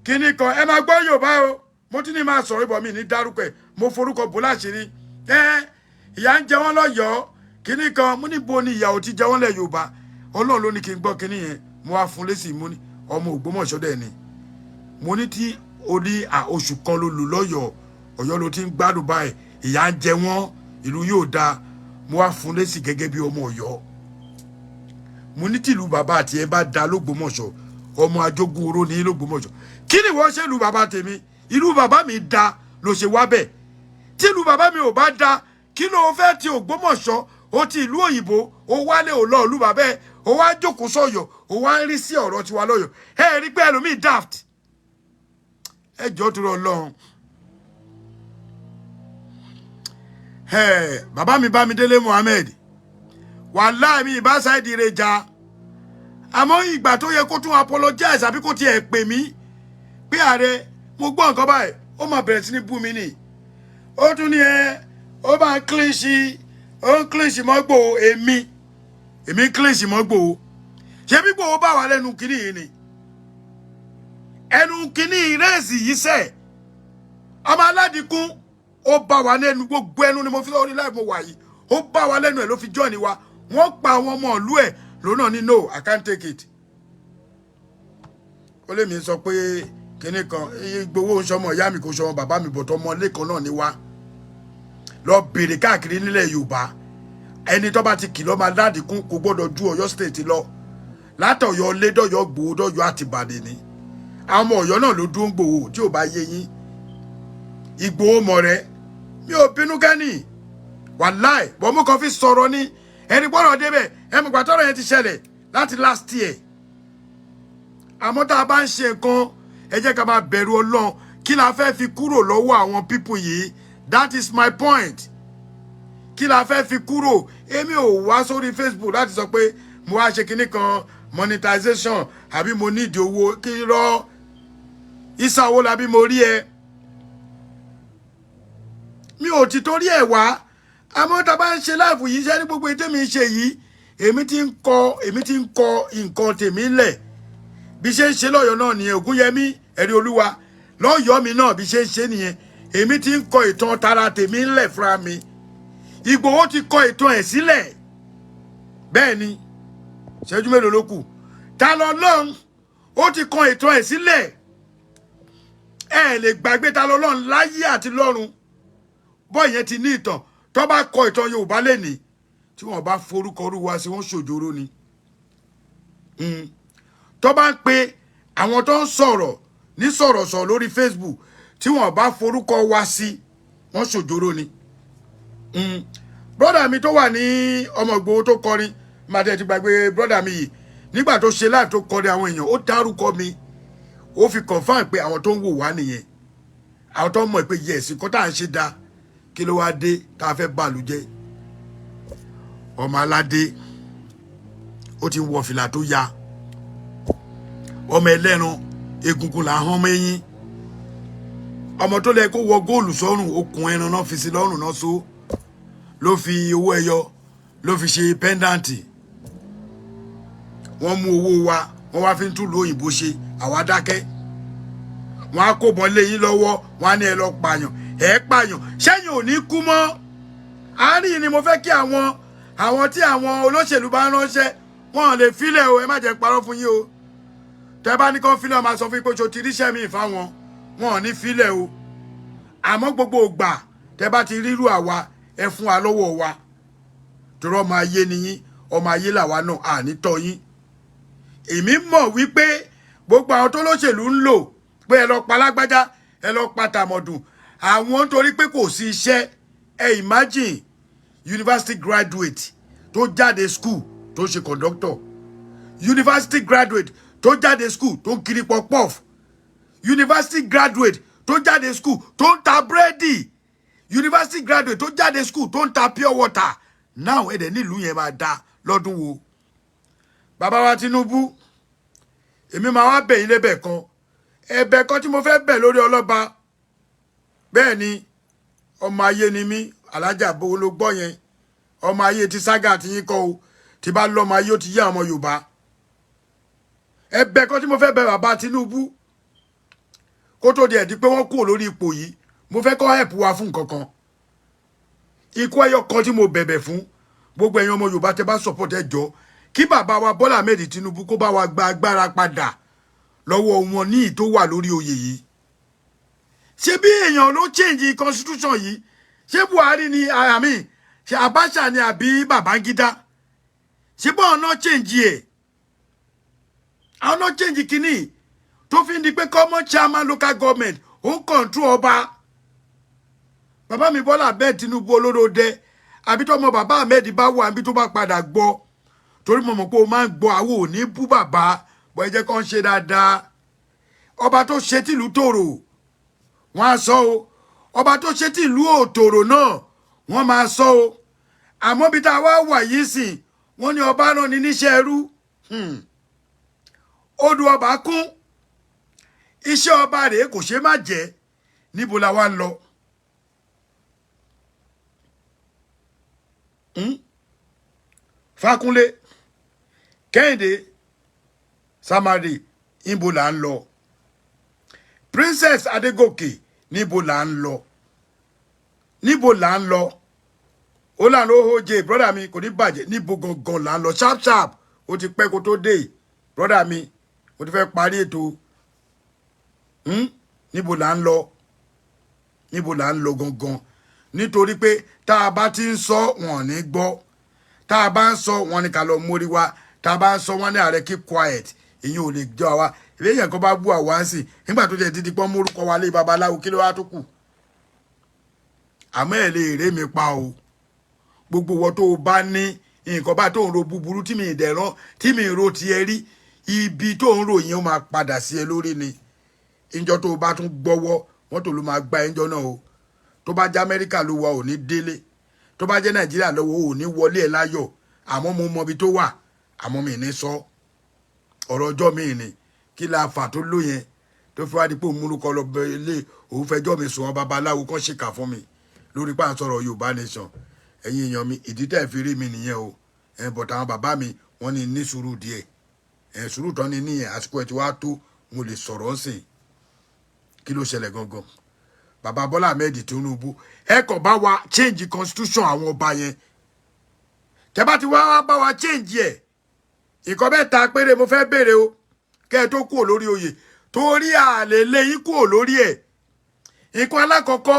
kíní kan. Ẹ máa gbọ́ Yorùbá o. Mo tún ní máa sọ̀rọ̀ ìbọn mi ní dárúkọ ẹ̀, mo forúkọ bò láṣìírí. Ẹ ìyá ń jẹ wọ́n lọ́yọ̀ọ́, kíní kan. Mo ní bo ni ìyà ò ti jẹ wọ́n lẹ̀ Yorùbá? Ọlọ́run ló ní kí n gbọ́ kíní yẹn. Mo wá fún lésì, mo ní ọmọ Ògbómọ̀ṣọ́ dẹ̀ ni. Mo ní tí o ní oṣù kan ló lù lọ́yọ̀ọ́, Ọ̀yọ́ ló ti ń gbádùn báyìí, ìyà ń jẹ wọ́n, ìlú yóò dáa. Mo wá fún lésì gẹ́gẹ́ bí ọmọ Ọ̀yọ́. Mo ní tìlú bàbá àti ẹ bá da lÓgbómọ̀ṣọ́, ọmọ ajógún oró ní lÓgbómọ̀ṣọ́, kí ni wọ́n ṣe ìlú bàbá tèmi? Ìlú bàbá mi da ló ṣe wá bẹ̀. Tí ìlú bàbá mi ò bá da, kí ló fẹ́ ti Ògbómọ̀ṣọ́? Ó ti ìlú òyìnbó, ó wálé, ò lọ ìlú bàbá ẹ, ó wá jókòó sọ̀yọ̀, ó wá ń rí sí ọ̀rọ̀ tiwa lọ́yọ̀. Ẹ rí pé ẹlòmíì daft. Ẹ jọ́ tó rọ lọ́hùn. Bàbá mi Bámidélé Mohammed, wàláì mi ìbá Saheed Ire jà, àmọ́ ìgbà tó yẹ kó tún apologize àbí kó tiẹ̀ pè mí pé ààrẹ, mo gbọ́ nǹkan báyìí, ó máa bẹ̀rẹ̀ sí ní bú mi nì. Ó tún ní ẹ ó máa ń clinch, ó ń clinch mọ́ Ìgbòho. Èmi ń clinch mọ́ Ìgbòho? Ṣé bí Ìgbòho bá wà lẹ́nu kínní yìí ni ẹnu kínní rẹ́ẹ̀sì yìí sẹ̀, ọmọ aládìkún, ó bá wa lẹ́nu. Gbogbo ẹnu ni mo fi lórí láì mo wà yìí, ó bá wa lẹ́nu ẹ̀ ló fi join wa. Wọ́n pa àwọn ọmọ ìlú ẹ̀ lónà ní no, I can't take it. Ó lè mi sọ pé kinní kan Ìgbòho ń sọmọ ìyá mi, kò sọmọ bàbá mi, bọ̀tọ̀ ọmọ ilé kan náà ni wá. Lọ bèrè káàkiri nílẹ̀ Yorùbá, ẹni tó bá ti kìlọ̀ máa ládìkún kò gbọ́dọ̀ ju Ọ̀yọ́ State lọ. Látọ̀yọ́ lé dọ̀yọ́ Gbòho dọ̀yọ́ àtìbàdàn ni. Àwọn ọmọ Ọ̀yọ́ náà ló dúró ń Gbòho. Tí ò bá yé yín, Ìgbòho mọ̀ rẹ. Mi ò bínú kẹ́ni, wàláì bọ́, mo kàn fi sọ̀rọ̀ ni. Ẹni gbọ́dọ̀ débẹ̀, ẹ mọ̀ gbàtọ́rọ̀ yẹn ti ṣẹlẹ̀ láti last year. Àmọ́ tá a bá ń ṣe nǹkan, Ẹ jẹ́ ká máa bẹ̀rù Ọlọ́run. Kí la fẹ́ fi kúrò lọ́wọ́ àwọn people yìí? That is my point. Kí la fẹ́ fi kúrò? Èmi ò wá sórí Facebook láti sọ pé mo wá ṣe kinní kan, monetization, àbí mo nídìí owó. Kí lọ ìsà owó làbí mo rí ẹ? Mi ò ti torí ẹ̀ wá. Àmọ́ tá a bá ń ṣe live yìí, ṣe ní gbogbo ètò mi ń ṣe yìí, èmi ti ń kọ nǹkan tèmi lẹ̀. Bí ṣe ń ṣe lọ́yọ̀ọ́ náà nìyẹn. Ògúnyẹmí ẹ̀rí Olúwa lọ́yọ̀ọ́ mi náà, bí ṣe ń ṣe nìyẹn. Èmi ti ń kọ ìtàn tara tèmi ńlẹ̀ fúnra mi. Ìgbòho ti kọ ìtàn ẹ̀ sílẹ̀. Bẹ́ẹ̀ ni. Ìṣẹ́jú mélòó ló kù? Ta lọ lọ́hùn ó ti kọ ìtàn ẹ̀ sílẹ̀. Ẹ lè gbàgbé ta lọ lọ́hùn láyé àti lọ́run. Bọ́ ìyẹn ti ní ìtàn. Tó bá kọ ìtàn Yorùbá lẹ́nìí, tí wọ́n bá forúkọ orúwa sí, wọ́n ṣòjóró ni. Tó bá ń pe àwọn tó ń sọ̀rọ̀ ní sọ̀rọ̀sọ̀rọ̀ lórí Facebook, tí wọ́n bá forúkọ wá sí, wọ́n ṣòjóró ni. Brother mi tó wà ní ọmọ Ìgbòho tó kọrin, máa tẹ́ ti gbàgbé brother mi yìí, nígbà tó ṣe live tó kọrin, àwọn èèyàn, ó dárúkọ mi, ó fi confirm pé àwọn tó ń wò wá nìyẹn, àwọn tó ń mọ̀ pé yes, nǹkan tá à ń ṣe dáa. Kí ló wá dé tá a fẹ́ bàlújẹ́? Ọmọ aládé, ó ti ń wọ fìlà tó ya. Ọmọ ẹlẹ́ran, egungun là ń hán mẹ́yìn. Ọmọ tó lẹ kó wọ góòlù sọ́rùn, okùn ẹran náà fi sí lọ́rùn náà, so ló fi owó ẹyọ ló fi ṣe pendant. Wọ́n mú owó wa, wọ́n wá fi ń túlù òyìnbó ṣe. Àwa dákẹ́. Wọ́n á kó bọ́n lé yín lọ́wọ́, wọ́n á ní ẹ lọ pààyàn, ẹ pààyàn, sẹ́yìn ò ní kú mọ́. Àárín ni mo fẹ́ kí àwọn tí àwọn olóṣèlú bá ránṣẹ́, wọn lè filẹ̀ o. Ẹ má jẹ́ parọ́ fún yín o. Tẹ́ bá ní kán filẹ̀, máa sọ fún yín pé ṣo ti ríṣẹ́ mi fáwọn. Wọn ò ní filẹ̀ o. Àmọ́ gbogbo ìgbà tẹ́ bá ti rírú àwa, ẹ fún wa lọ́wọ́ wa, torí ọmọ ayé ni yín, ọmọ ayé làwa náà, àní tọ́ yín. Èmi mọ̀ wípé gbogbo àwọn tó lóṣèlú ń lò pé ẹ lọ pa lágbájá, ẹ lọ pa tàmọ̀dùn, àwọn nítorí pé kò sí iṣẹ́. Ẹ imagine university graduate tó jáde school tó ṣe conductor, university graduate tó jáde school tó ń kiri puff-puff, university graduate tó jáde school tó ń ta búrẹ́dì, university graduate tó jáde school tó ń ta pure water. Now, ẹ̀dẹ̀ nílùú yẹn máa da lọ́dún wo? Bàbá wa Tinubu, èmi máa wá bẹ̀ yín lẹ́bẹ̀ kan, ẹ̀bẹ̀ kan tí mo fẹ́ bẹ̀ lórí ọlọ́ba. Bẹ́ẹ̀ ni, ọmọ ayé ni mí. Alájà bó ló gbọ́ yẹn, ọmọ ayé ti ságà àti yín kọ́ o. Tí bá lọ́mọ ayé, ó ti yé àwọn Yorùbá. Ẹ̀bẹ̀ kan tí mo fẹ́ bẹ̀ bàbá Tinubu, kó tó di ẹ̀dí pé wọ́n kúrò lórí ipò yìí, mo fẹ́ kó help wa fún nǹkan kan. Ikú ẹyọ kan tí mo bẹ̀bẹ̀ fún gbogbo ẹ̀yin ọmọ Yorùbá tẹ́ bá support, ẹ jọ, kí bàbá wa Bọ́lá Ahmed Tinubu kó bá wa gba agbára padà lọ́wọ́ wọn ní ìtó wà lórí oyè yìí. Ṣé bí èèyàn ló change constitution yìí? Ṣé Buhari ni àmì, ṣé Abacha ni, àbí Babangida? Ṣé bọ́ọ̀ náà change ẹ̀? Àwọn náà change kínní tó fi ń di pé common chairman local government ó ń control ọba. Bàbá mi Bọ́lá Ahmed Tinubu olódòdẹ, àbí tọmọ bàbá Ahmed bá wà, àbí tó bá padà gbọ́, torí mo mọ̀ pé o máa ń gbọ́, àwọn ò ní bú bàbá bọ́. Ẹ jẹ́ kó ń ṣe dáadáa. Ọba tó ṣe tìlú tòrò, wọ́n á sọ o. Ọba tó ṣe tìlú òtòrò náà, wọ́n máa sọ o. Àmọ́ bí tá a wá wà yìí sìn, wọ́n ní ọba náà ní níṣẹ́ ẹrú. Odò ọba kún, iṣẹ́ ọba rèé, kò ṣe má jẹ́. Níbo la wá ń lọ? Fákúnlé Kẹ́hìndé Samari, níbo là ń lọ? Princess Adégòkè, níbo là ń lọ? Níbo là ń lọ? Ó lànà ó jẹ, brother mi, kò ní bàjẹ́. Níbo gangan là ń lọ? Sharp sharp, ó ti pẹ́ kó tó dé, brother mi, mo ti fẹ́ parí ètò. Níbo là ń lọ? Níbo là ń lọ gangan? Nítorí pé tá a bá ti ń sọ, wọn ò ní gbọ́. Tá a bá ń sọ, wọn ní ká lọ mórí wa. Tá a bá ń sọ, wọn ní ààrẹ, keep quiet. Ìyẹn ò lè jọ àwa. Ìbéèyàn kan bá bú àwa ń sìn nígbà tó jẹ́ dídí pọ́n mórúkọ wa lé babaláwo, kí ló wá tó kù? Àmọ́ ẹ̀ lè ré mi pa o. Gbogbo wọn tó o bá ní nǹkan bá tó ń ro búburú tí mi ìdẹ̀rán tí mi ro tiẹ̀ rí, ibi tó ń ro yẹn ó máa padà sí ẹ lórí ni. Ìjọ tó o bá tún gbọ́wọ́, mọ́tò ló máa gba ẹjọ́ náà o. Tó bá jẹ́ Amẹ́ríkà ló wà, ò ní délé. Tó bá jẹ́ Nàìjíríà lọ́wọ́, ò ní wọlé ẹ̀ láyọ̀. Àmọ́ mo mọ ibi tó wà, àmọ́ mi ní sọ ọ̀rọ̀ ọjọ́ mi ni. Kí la fà tó ló yẹn tó fi wá di pé òun múlùkọ lọ bẹ ilé òun fẹjọ́ mi sùn wọn, babaláwo kan ṣèkà fún mi lórí pa à ń sọ̀rọ̀ Yorùbá Nation? Ẹ̀yin èèyàn mi, ìdí tẹ́ fi rí mi nìyẹn o. Ẹ̀ bọ̀tà àwọn bàbá mi, wọ́n ní ní sùúrù díẹ̀. Ẹ̀ sùúrù tán ní níyẹn. Àsìkò ẹ̀ tí wàá tó, mo lè sọ̀rọ̀ sìn. Kí ló ṣẹlẹ̀ gangan? Bàbá Bọ́lá Ahmed Tinubu, ẹ kàn bá wa change constitution àwọn ọba yẹn. Tẹ́ bá ti wá bá wa change ẹ̀, ìkọ́ mẹ́ta péré mo fẹ́ béèrè o, kẹ́ ẹ tó kúrò lórí oyè, torí àlè lé yín kúrò lórí ẹ̀. Nǹkan alákọ̀ọ́kọ́,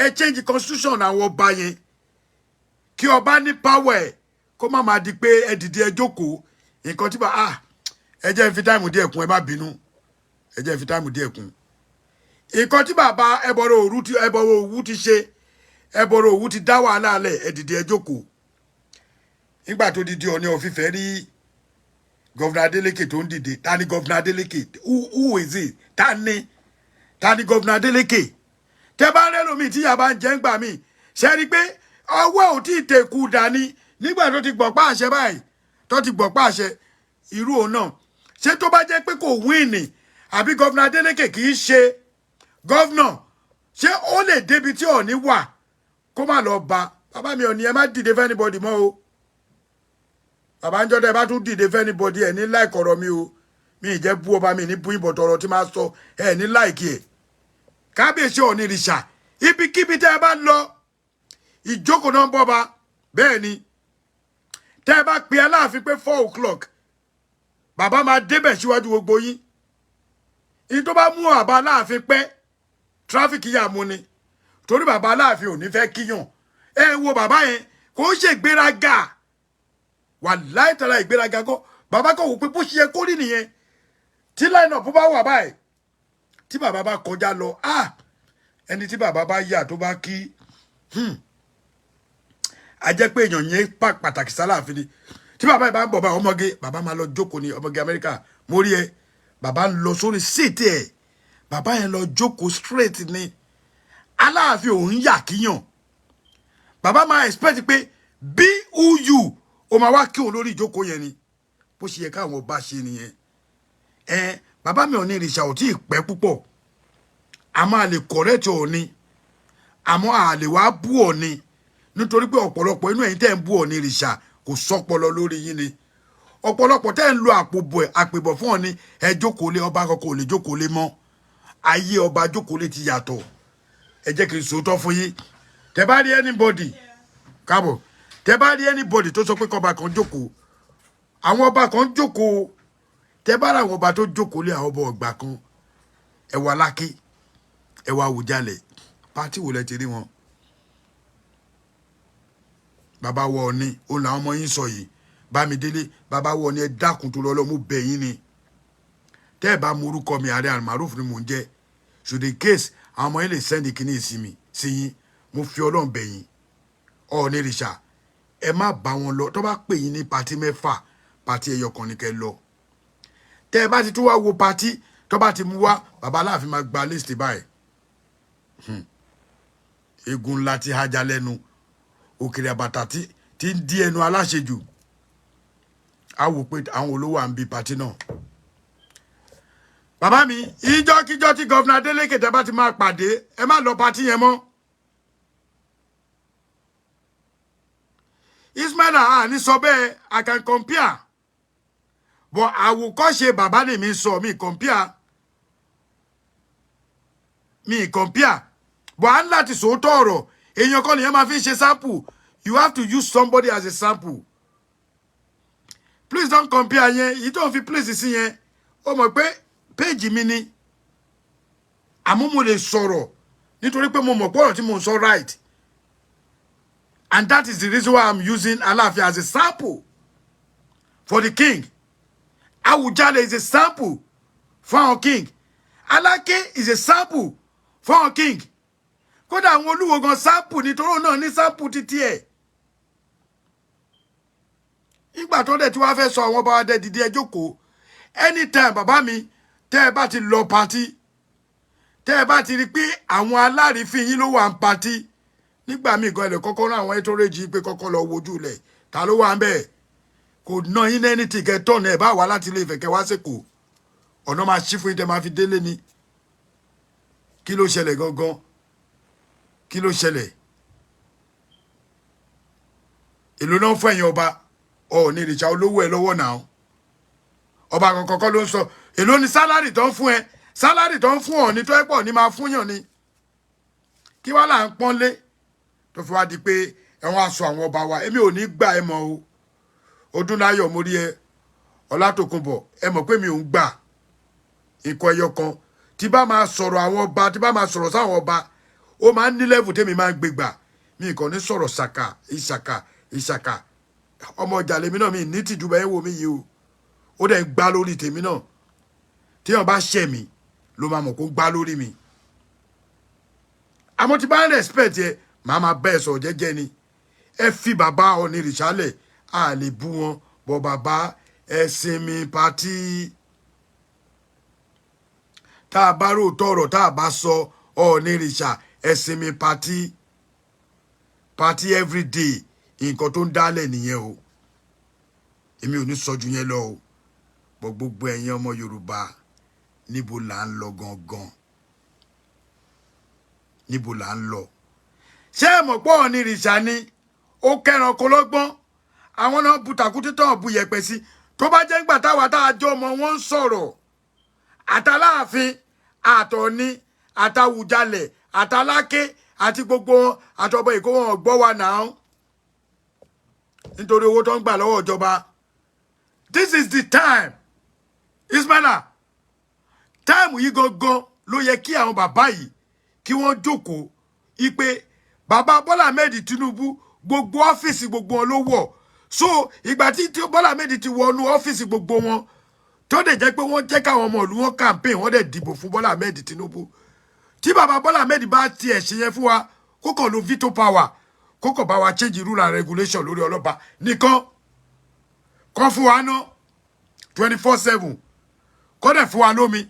ẹ change constitution àwọn ọba yẹn, kí ọba ní power ẹ̀, kó má máa di pé ẹ dìde, ẹ jókòó. Nǹkan tí bá ah, ẹ jẹ́ n fi time díẹ̀ kún. Ẹ má bínú, ẹ jẹ́ n fi time díẹ̀ kún. Nǹkan tí bàbá ẹbọrọ òwú ti ṣe, Ẹbọrọ Òwú ti dá wàhálà lẹ̀. Ẹ dìde, ẹ jókòó. Nígbà tó dìde, Ọọ̀ni of Ifẹ̀ rí Governor Adeleke tó ń dìde. Ta ni Governor Adeleke? Who is it? Ta ni Governor Adeleke? Tẹ bá ń rẹ́ lómi tí yàrá ń jẹ́ ń gbà mí, ṣe rí i pé ọwọ́ ò tí ì tẹ̀kù dání nígbà tó ti gbọ̀ pa àṣẹ báyìí, tó ti gbọ̀ pa àṣẹ irú òun náà. Ṣé tó bá jẹ́ pé kò win, àbí Governor Adeleke kì í ṣe governor, ṣé ó lè débi tí Ọọ̀ni wà kó má lọ bá bàbá mi? Ọọ̀ni, ẹ má dìde fún anybody mọ́ o. Bàbá ń jọ́dọ̀, ẹ bá tún dìde fún anybody, ẹ ní like ọ̀rọ̀ mi o. Mi ì jẹ́ bú ọba, mi ní bú ìbọ̀tọ̀. Ọ̀rọ̀ tí máa sọ, ẹ ní like ẹ̀. Kábíyèsí Ọọ̀ni ìrìṣà, ibikíbi tẹ́ ẹ bá lọ, ìjókòó náà ń bọ́ ba. Bẹ́ẹ̀ ni, tẹ́ ẹ bá pe Aláàfin pé 4 o'clock, bàbá máa débẹ̀ síwájú gbogbo yín. Ìyí tó bá mú bàbá Aláàfin pẹ́, traffic yà mú ni, torí bàbá Aláàfin ò ní fẹ́ kíyàn. Ẹ wo bàbá yẹn, kò ń ṣe ìgbéraga, wà láìtara ìgbéraga kọ́. Bàbá kò wò pé bó ṣe yẹ kó rí nìyẹn. Tí line up bá wà báyìí, tí bàbá bá kọjá lọ, ah, ẹni tí bàbá bá yà tó bá kí, a jẹ́ pé èèyàn yẹn pa pàtàkì sálàáfin ni. Tí bàbá yìí bá ń bọ̀ bá ọmọge, bàbá máa lọ jókòó ní ọmọge Amẹ́ríkà. Mo rí ẹ, bàbá ń lọ sórí seat ẹ̀, bàbá yẹn lọ jókòó straight ni. Aláàfin òun yà kíyàn, bàbá máa expect pé bí who o máa wá kí òun lórí ìjókòó yẹn ni. Bó ṣe yẹ káwọn ọba ṣe nìyẹn. Ẹ bàbá mi, Ọọ̀ni ìrìṣà ò tí ì pẹ́ púpọ̀. A máa lè correct Ọọ̀ni, àmọ́ a lè wá bú Ọọ̀ni, nítorí pé ọ̀pọ̀lọpọ̀ inú ẹ̀yin tẹ́ ń bú Ọọ̀ni ìrìṣà, kò sọ́pọlọ lórí yín ni. Ọ̀pọ̀lọpọ̀ tẹ́ ń lo àpòbọ̀ àpèbọ̀ fún Ọọ̀ni, ẹ jókòó lé ọba kankan ò lè jókòó lé mọ́. Ayé ọba jókòó lé ti yàtọ̀. Ẹ jẹ́ kí n sòótọ́ fún yín. Tẹ́ bá rí anybody káàbọ̀, tẹ́ bá rí anybody tó sọ pé kọba kan jókòó, àwọn ọba kan jókòó. Tẹ́ bá ra àwọn ọba tó jókòó lé, àwọn ọba ọgbà kan, ẹ wà Lákè, ẹ wà Àwùjalẹ̀, party wo lẹ ti rí wọn? Bàbá wọ Ọ̀ní, òun làwọn ọmọ yín sọ yìí. Bámidélé, bàbá wọ Ọ̀ní, ẹ dákun tó lọ́lọ́, mo bẹ̀ yín ni. Tẹ́ ẹ bá mú orúkọ mi, Ààrẹ Almaroof ni mò ń jẹ́. Should in case àwọn ọmọ yín lè send kínní sí mi sí yín, mo fi Ọlọ́run bẹ̀ yín. Ọ̀ọ́nì ìrìṣà, ẹ má bá wọn lọ. Tó bá pè yín ní party mẹ́fà, party ẹyọ kan ní kẹ́ lọ. Tẹ́ ẹ bá ti tún wá wo party tó bá ti mú wá, bàbá Aláàfin máa gba list báyìí. Egun ńlá ti hájà lẹ́nu òkèrè àbàtà tí ń dí ẹnu aláṣejù. Á wò pé àwọn olówó à ń bi party náà. Bàbá mi, ìjọ́kíjọ́ tí Governor Adeleke tẹ́ bá ti máa pàdé, ẹ má lọ party yẹn mọ́. Ismaila a ní sọ bẹ́ẹ̀. I can compare, but àwòkọ́ṣe bàbá ni mi sọ. Mi compare, mi compare, but à ń láti sòótọ́ ọ̀rọ̀. Èèyàn kan nìyẹn máa fi ń ṣe sample. You have to use somebody as a sample. Please don't compare yẹn. Èyí tó ń fi please sí yẹn, ó mọ̀ pé péèjì mi ni, àmọ́ mo lè sọ̀rọ̀ nítorí pé mo mọ̀ pé ọ̀rọ̀ tí mo ń sọ right, and that is the reason why I'm using Aláàfin as a sample for the king. Awùjalẹ̀ is a sample for our king. Aláké is a sample for our king. Kódà àwọn olúwo gan sample, nítorí náà ní sample títí ẹ̀. Nígbà tó dẹ̀ tí wàá fẹ́ sọ àwọn ọba wa dẹ̀ dìde, ẹ jókòó. Anytime, bàbá mi, tẹ́ ẹ bá ti lọ party, Tẹ́ ẹ bá ti rí i pé àwọn alárìífín yín ló wà ń party nígbà míì gan, ẹ lè kọ́kọ́ rán àwọn ẹtọ́rẹ́jì pé kọ́kọ́ lọ wojú lẹ̀, ta ló wà ń bẹ̀. Kò ná yín ní anything. Kẹ́ tọ̀nà ẹ̀ bá wà láti ilé Ifẹ̀, kẹ́ wá sèkò, ọ̀nà máa ṣí fún yín tẹ́ máa fi délé ni. Kí ló ṣẹlẹ̀ gangan? Kí ló ṣẹlẹ̀? Èlò náà fún ẹ̀yin ọba? Ọ̀ọ́ni ìrìṣà olówó ẹ lọ́wọ́ náà. Ọba kankan kọ́ ló ń sọ èló ni salary tó ń fún ẹ. Salary tó ń fún Ọ̀ọ́ni tó ẹ pọ̀ ní máa fún yàn ni. Kí wàá là ń pọ́nlé tó fi wá di pé ẹ̀wọ̀n aṣọ àwọn ọba wa? Èmi ò ní gbà ẹ mọ́ o. Ọdúnláyọ̀, mo rí ẹ. Ọlátòkunbọ̀, ẹ mọ̀ pé mi ò ń gbà nǹkan ẹyọ kan. Tí bá máa sọ̀rọ̀ àwọn ọba, tí bá máa sọ̀rọ̀ sáwọn ọba, ó máa ń ní level tèmi máa ń gbé gbà. Mi kàn ní sọ̀rọ̀ ṣàkà ìṣàkà ìṣàkà. Ọmọ ọjà lèmi náà, mi ní tìjú bẹ́ẹ̀ wò mí yìí o. Ó dẹ̀ ń gbá lórí tèmi náà. Téèyàn bá ṣẹ̀ mí ló máa mọ̀ kó gbá lórí mi. Àmọ́ tí bá ń respect ẹ, màá máa bẹ́ẹ̀ sọ̀rọ̀ jẹ́jẹ́ ni. Ẹ fi bàbá Ọ̀nìrìṣálẹ̀, a lè bú wọn bọ̀. Bàbá, ẹ sinmi party. Tá a bá rò tọrọ, tá a bá sọ Ọ̀nìrìṣà, ẹ sinmi party. Party everyday, nǹkan tó ń dálẹ̀ nìyẹn o. Èmi ò ní sọ ju yẹn lọ o. Bọ̀ gbogbo ẹ̀yin ọmọ Yorùbá, níbo là ń lọ gangan? Níbo là ń lọ? Ṣé ẹ mọ̀ pé Ọ̀nìrìṣà ni ó kẹ́ranko lọ́gbọ́n? Àwọn náà bu tàkútí tán, bu yẹ̀pẹ̀ sí. Tó bá jẹ́ ńgbà táwa tá a jọ ọmọ wọn ń sọ̀rọ̀, àtàláàfin, àtọ̀ní, àtàwùjalẹ̀, àtàláké àti gbogbo wọn, àtọ̀bọ̀ Èkó, wọn gbọ́ wa náà nítorí owó tó ń gbà lọ́wọ́ ìjọba. This is the time, Ismaila. Time yìí gangan ló yẹ kí àwọn bàbá yìí kí wọ́n jókòó ipe bàbá Bọ́lá Ahmed Tinubu. Gbogbo ọ́fíìsì gbogbo wọn ló wọ̀. So ìgbà tí Bọ́lá Ahmed ti wọnú ọ́fíìsì gbogbo wọn, tó dẹ̀ jẹ́ pé wọ́n jẹ́ káwọn ọmọ ìlú wọn campaign, wọ́n dẹ̀ dìbò fún Bọ́lá Ahmed Tinubu. Tí bàbá Bọ́lá Ahmed bá tiẹ̀ ṣe yẹn fún wa, kó kàn lo veto power, kó kàn bá wa change rule and regulation lórí ọlọ́pàá nìkan, kọ́ fún wa ná 24/7, kó dẹ̀ fún wa lómi.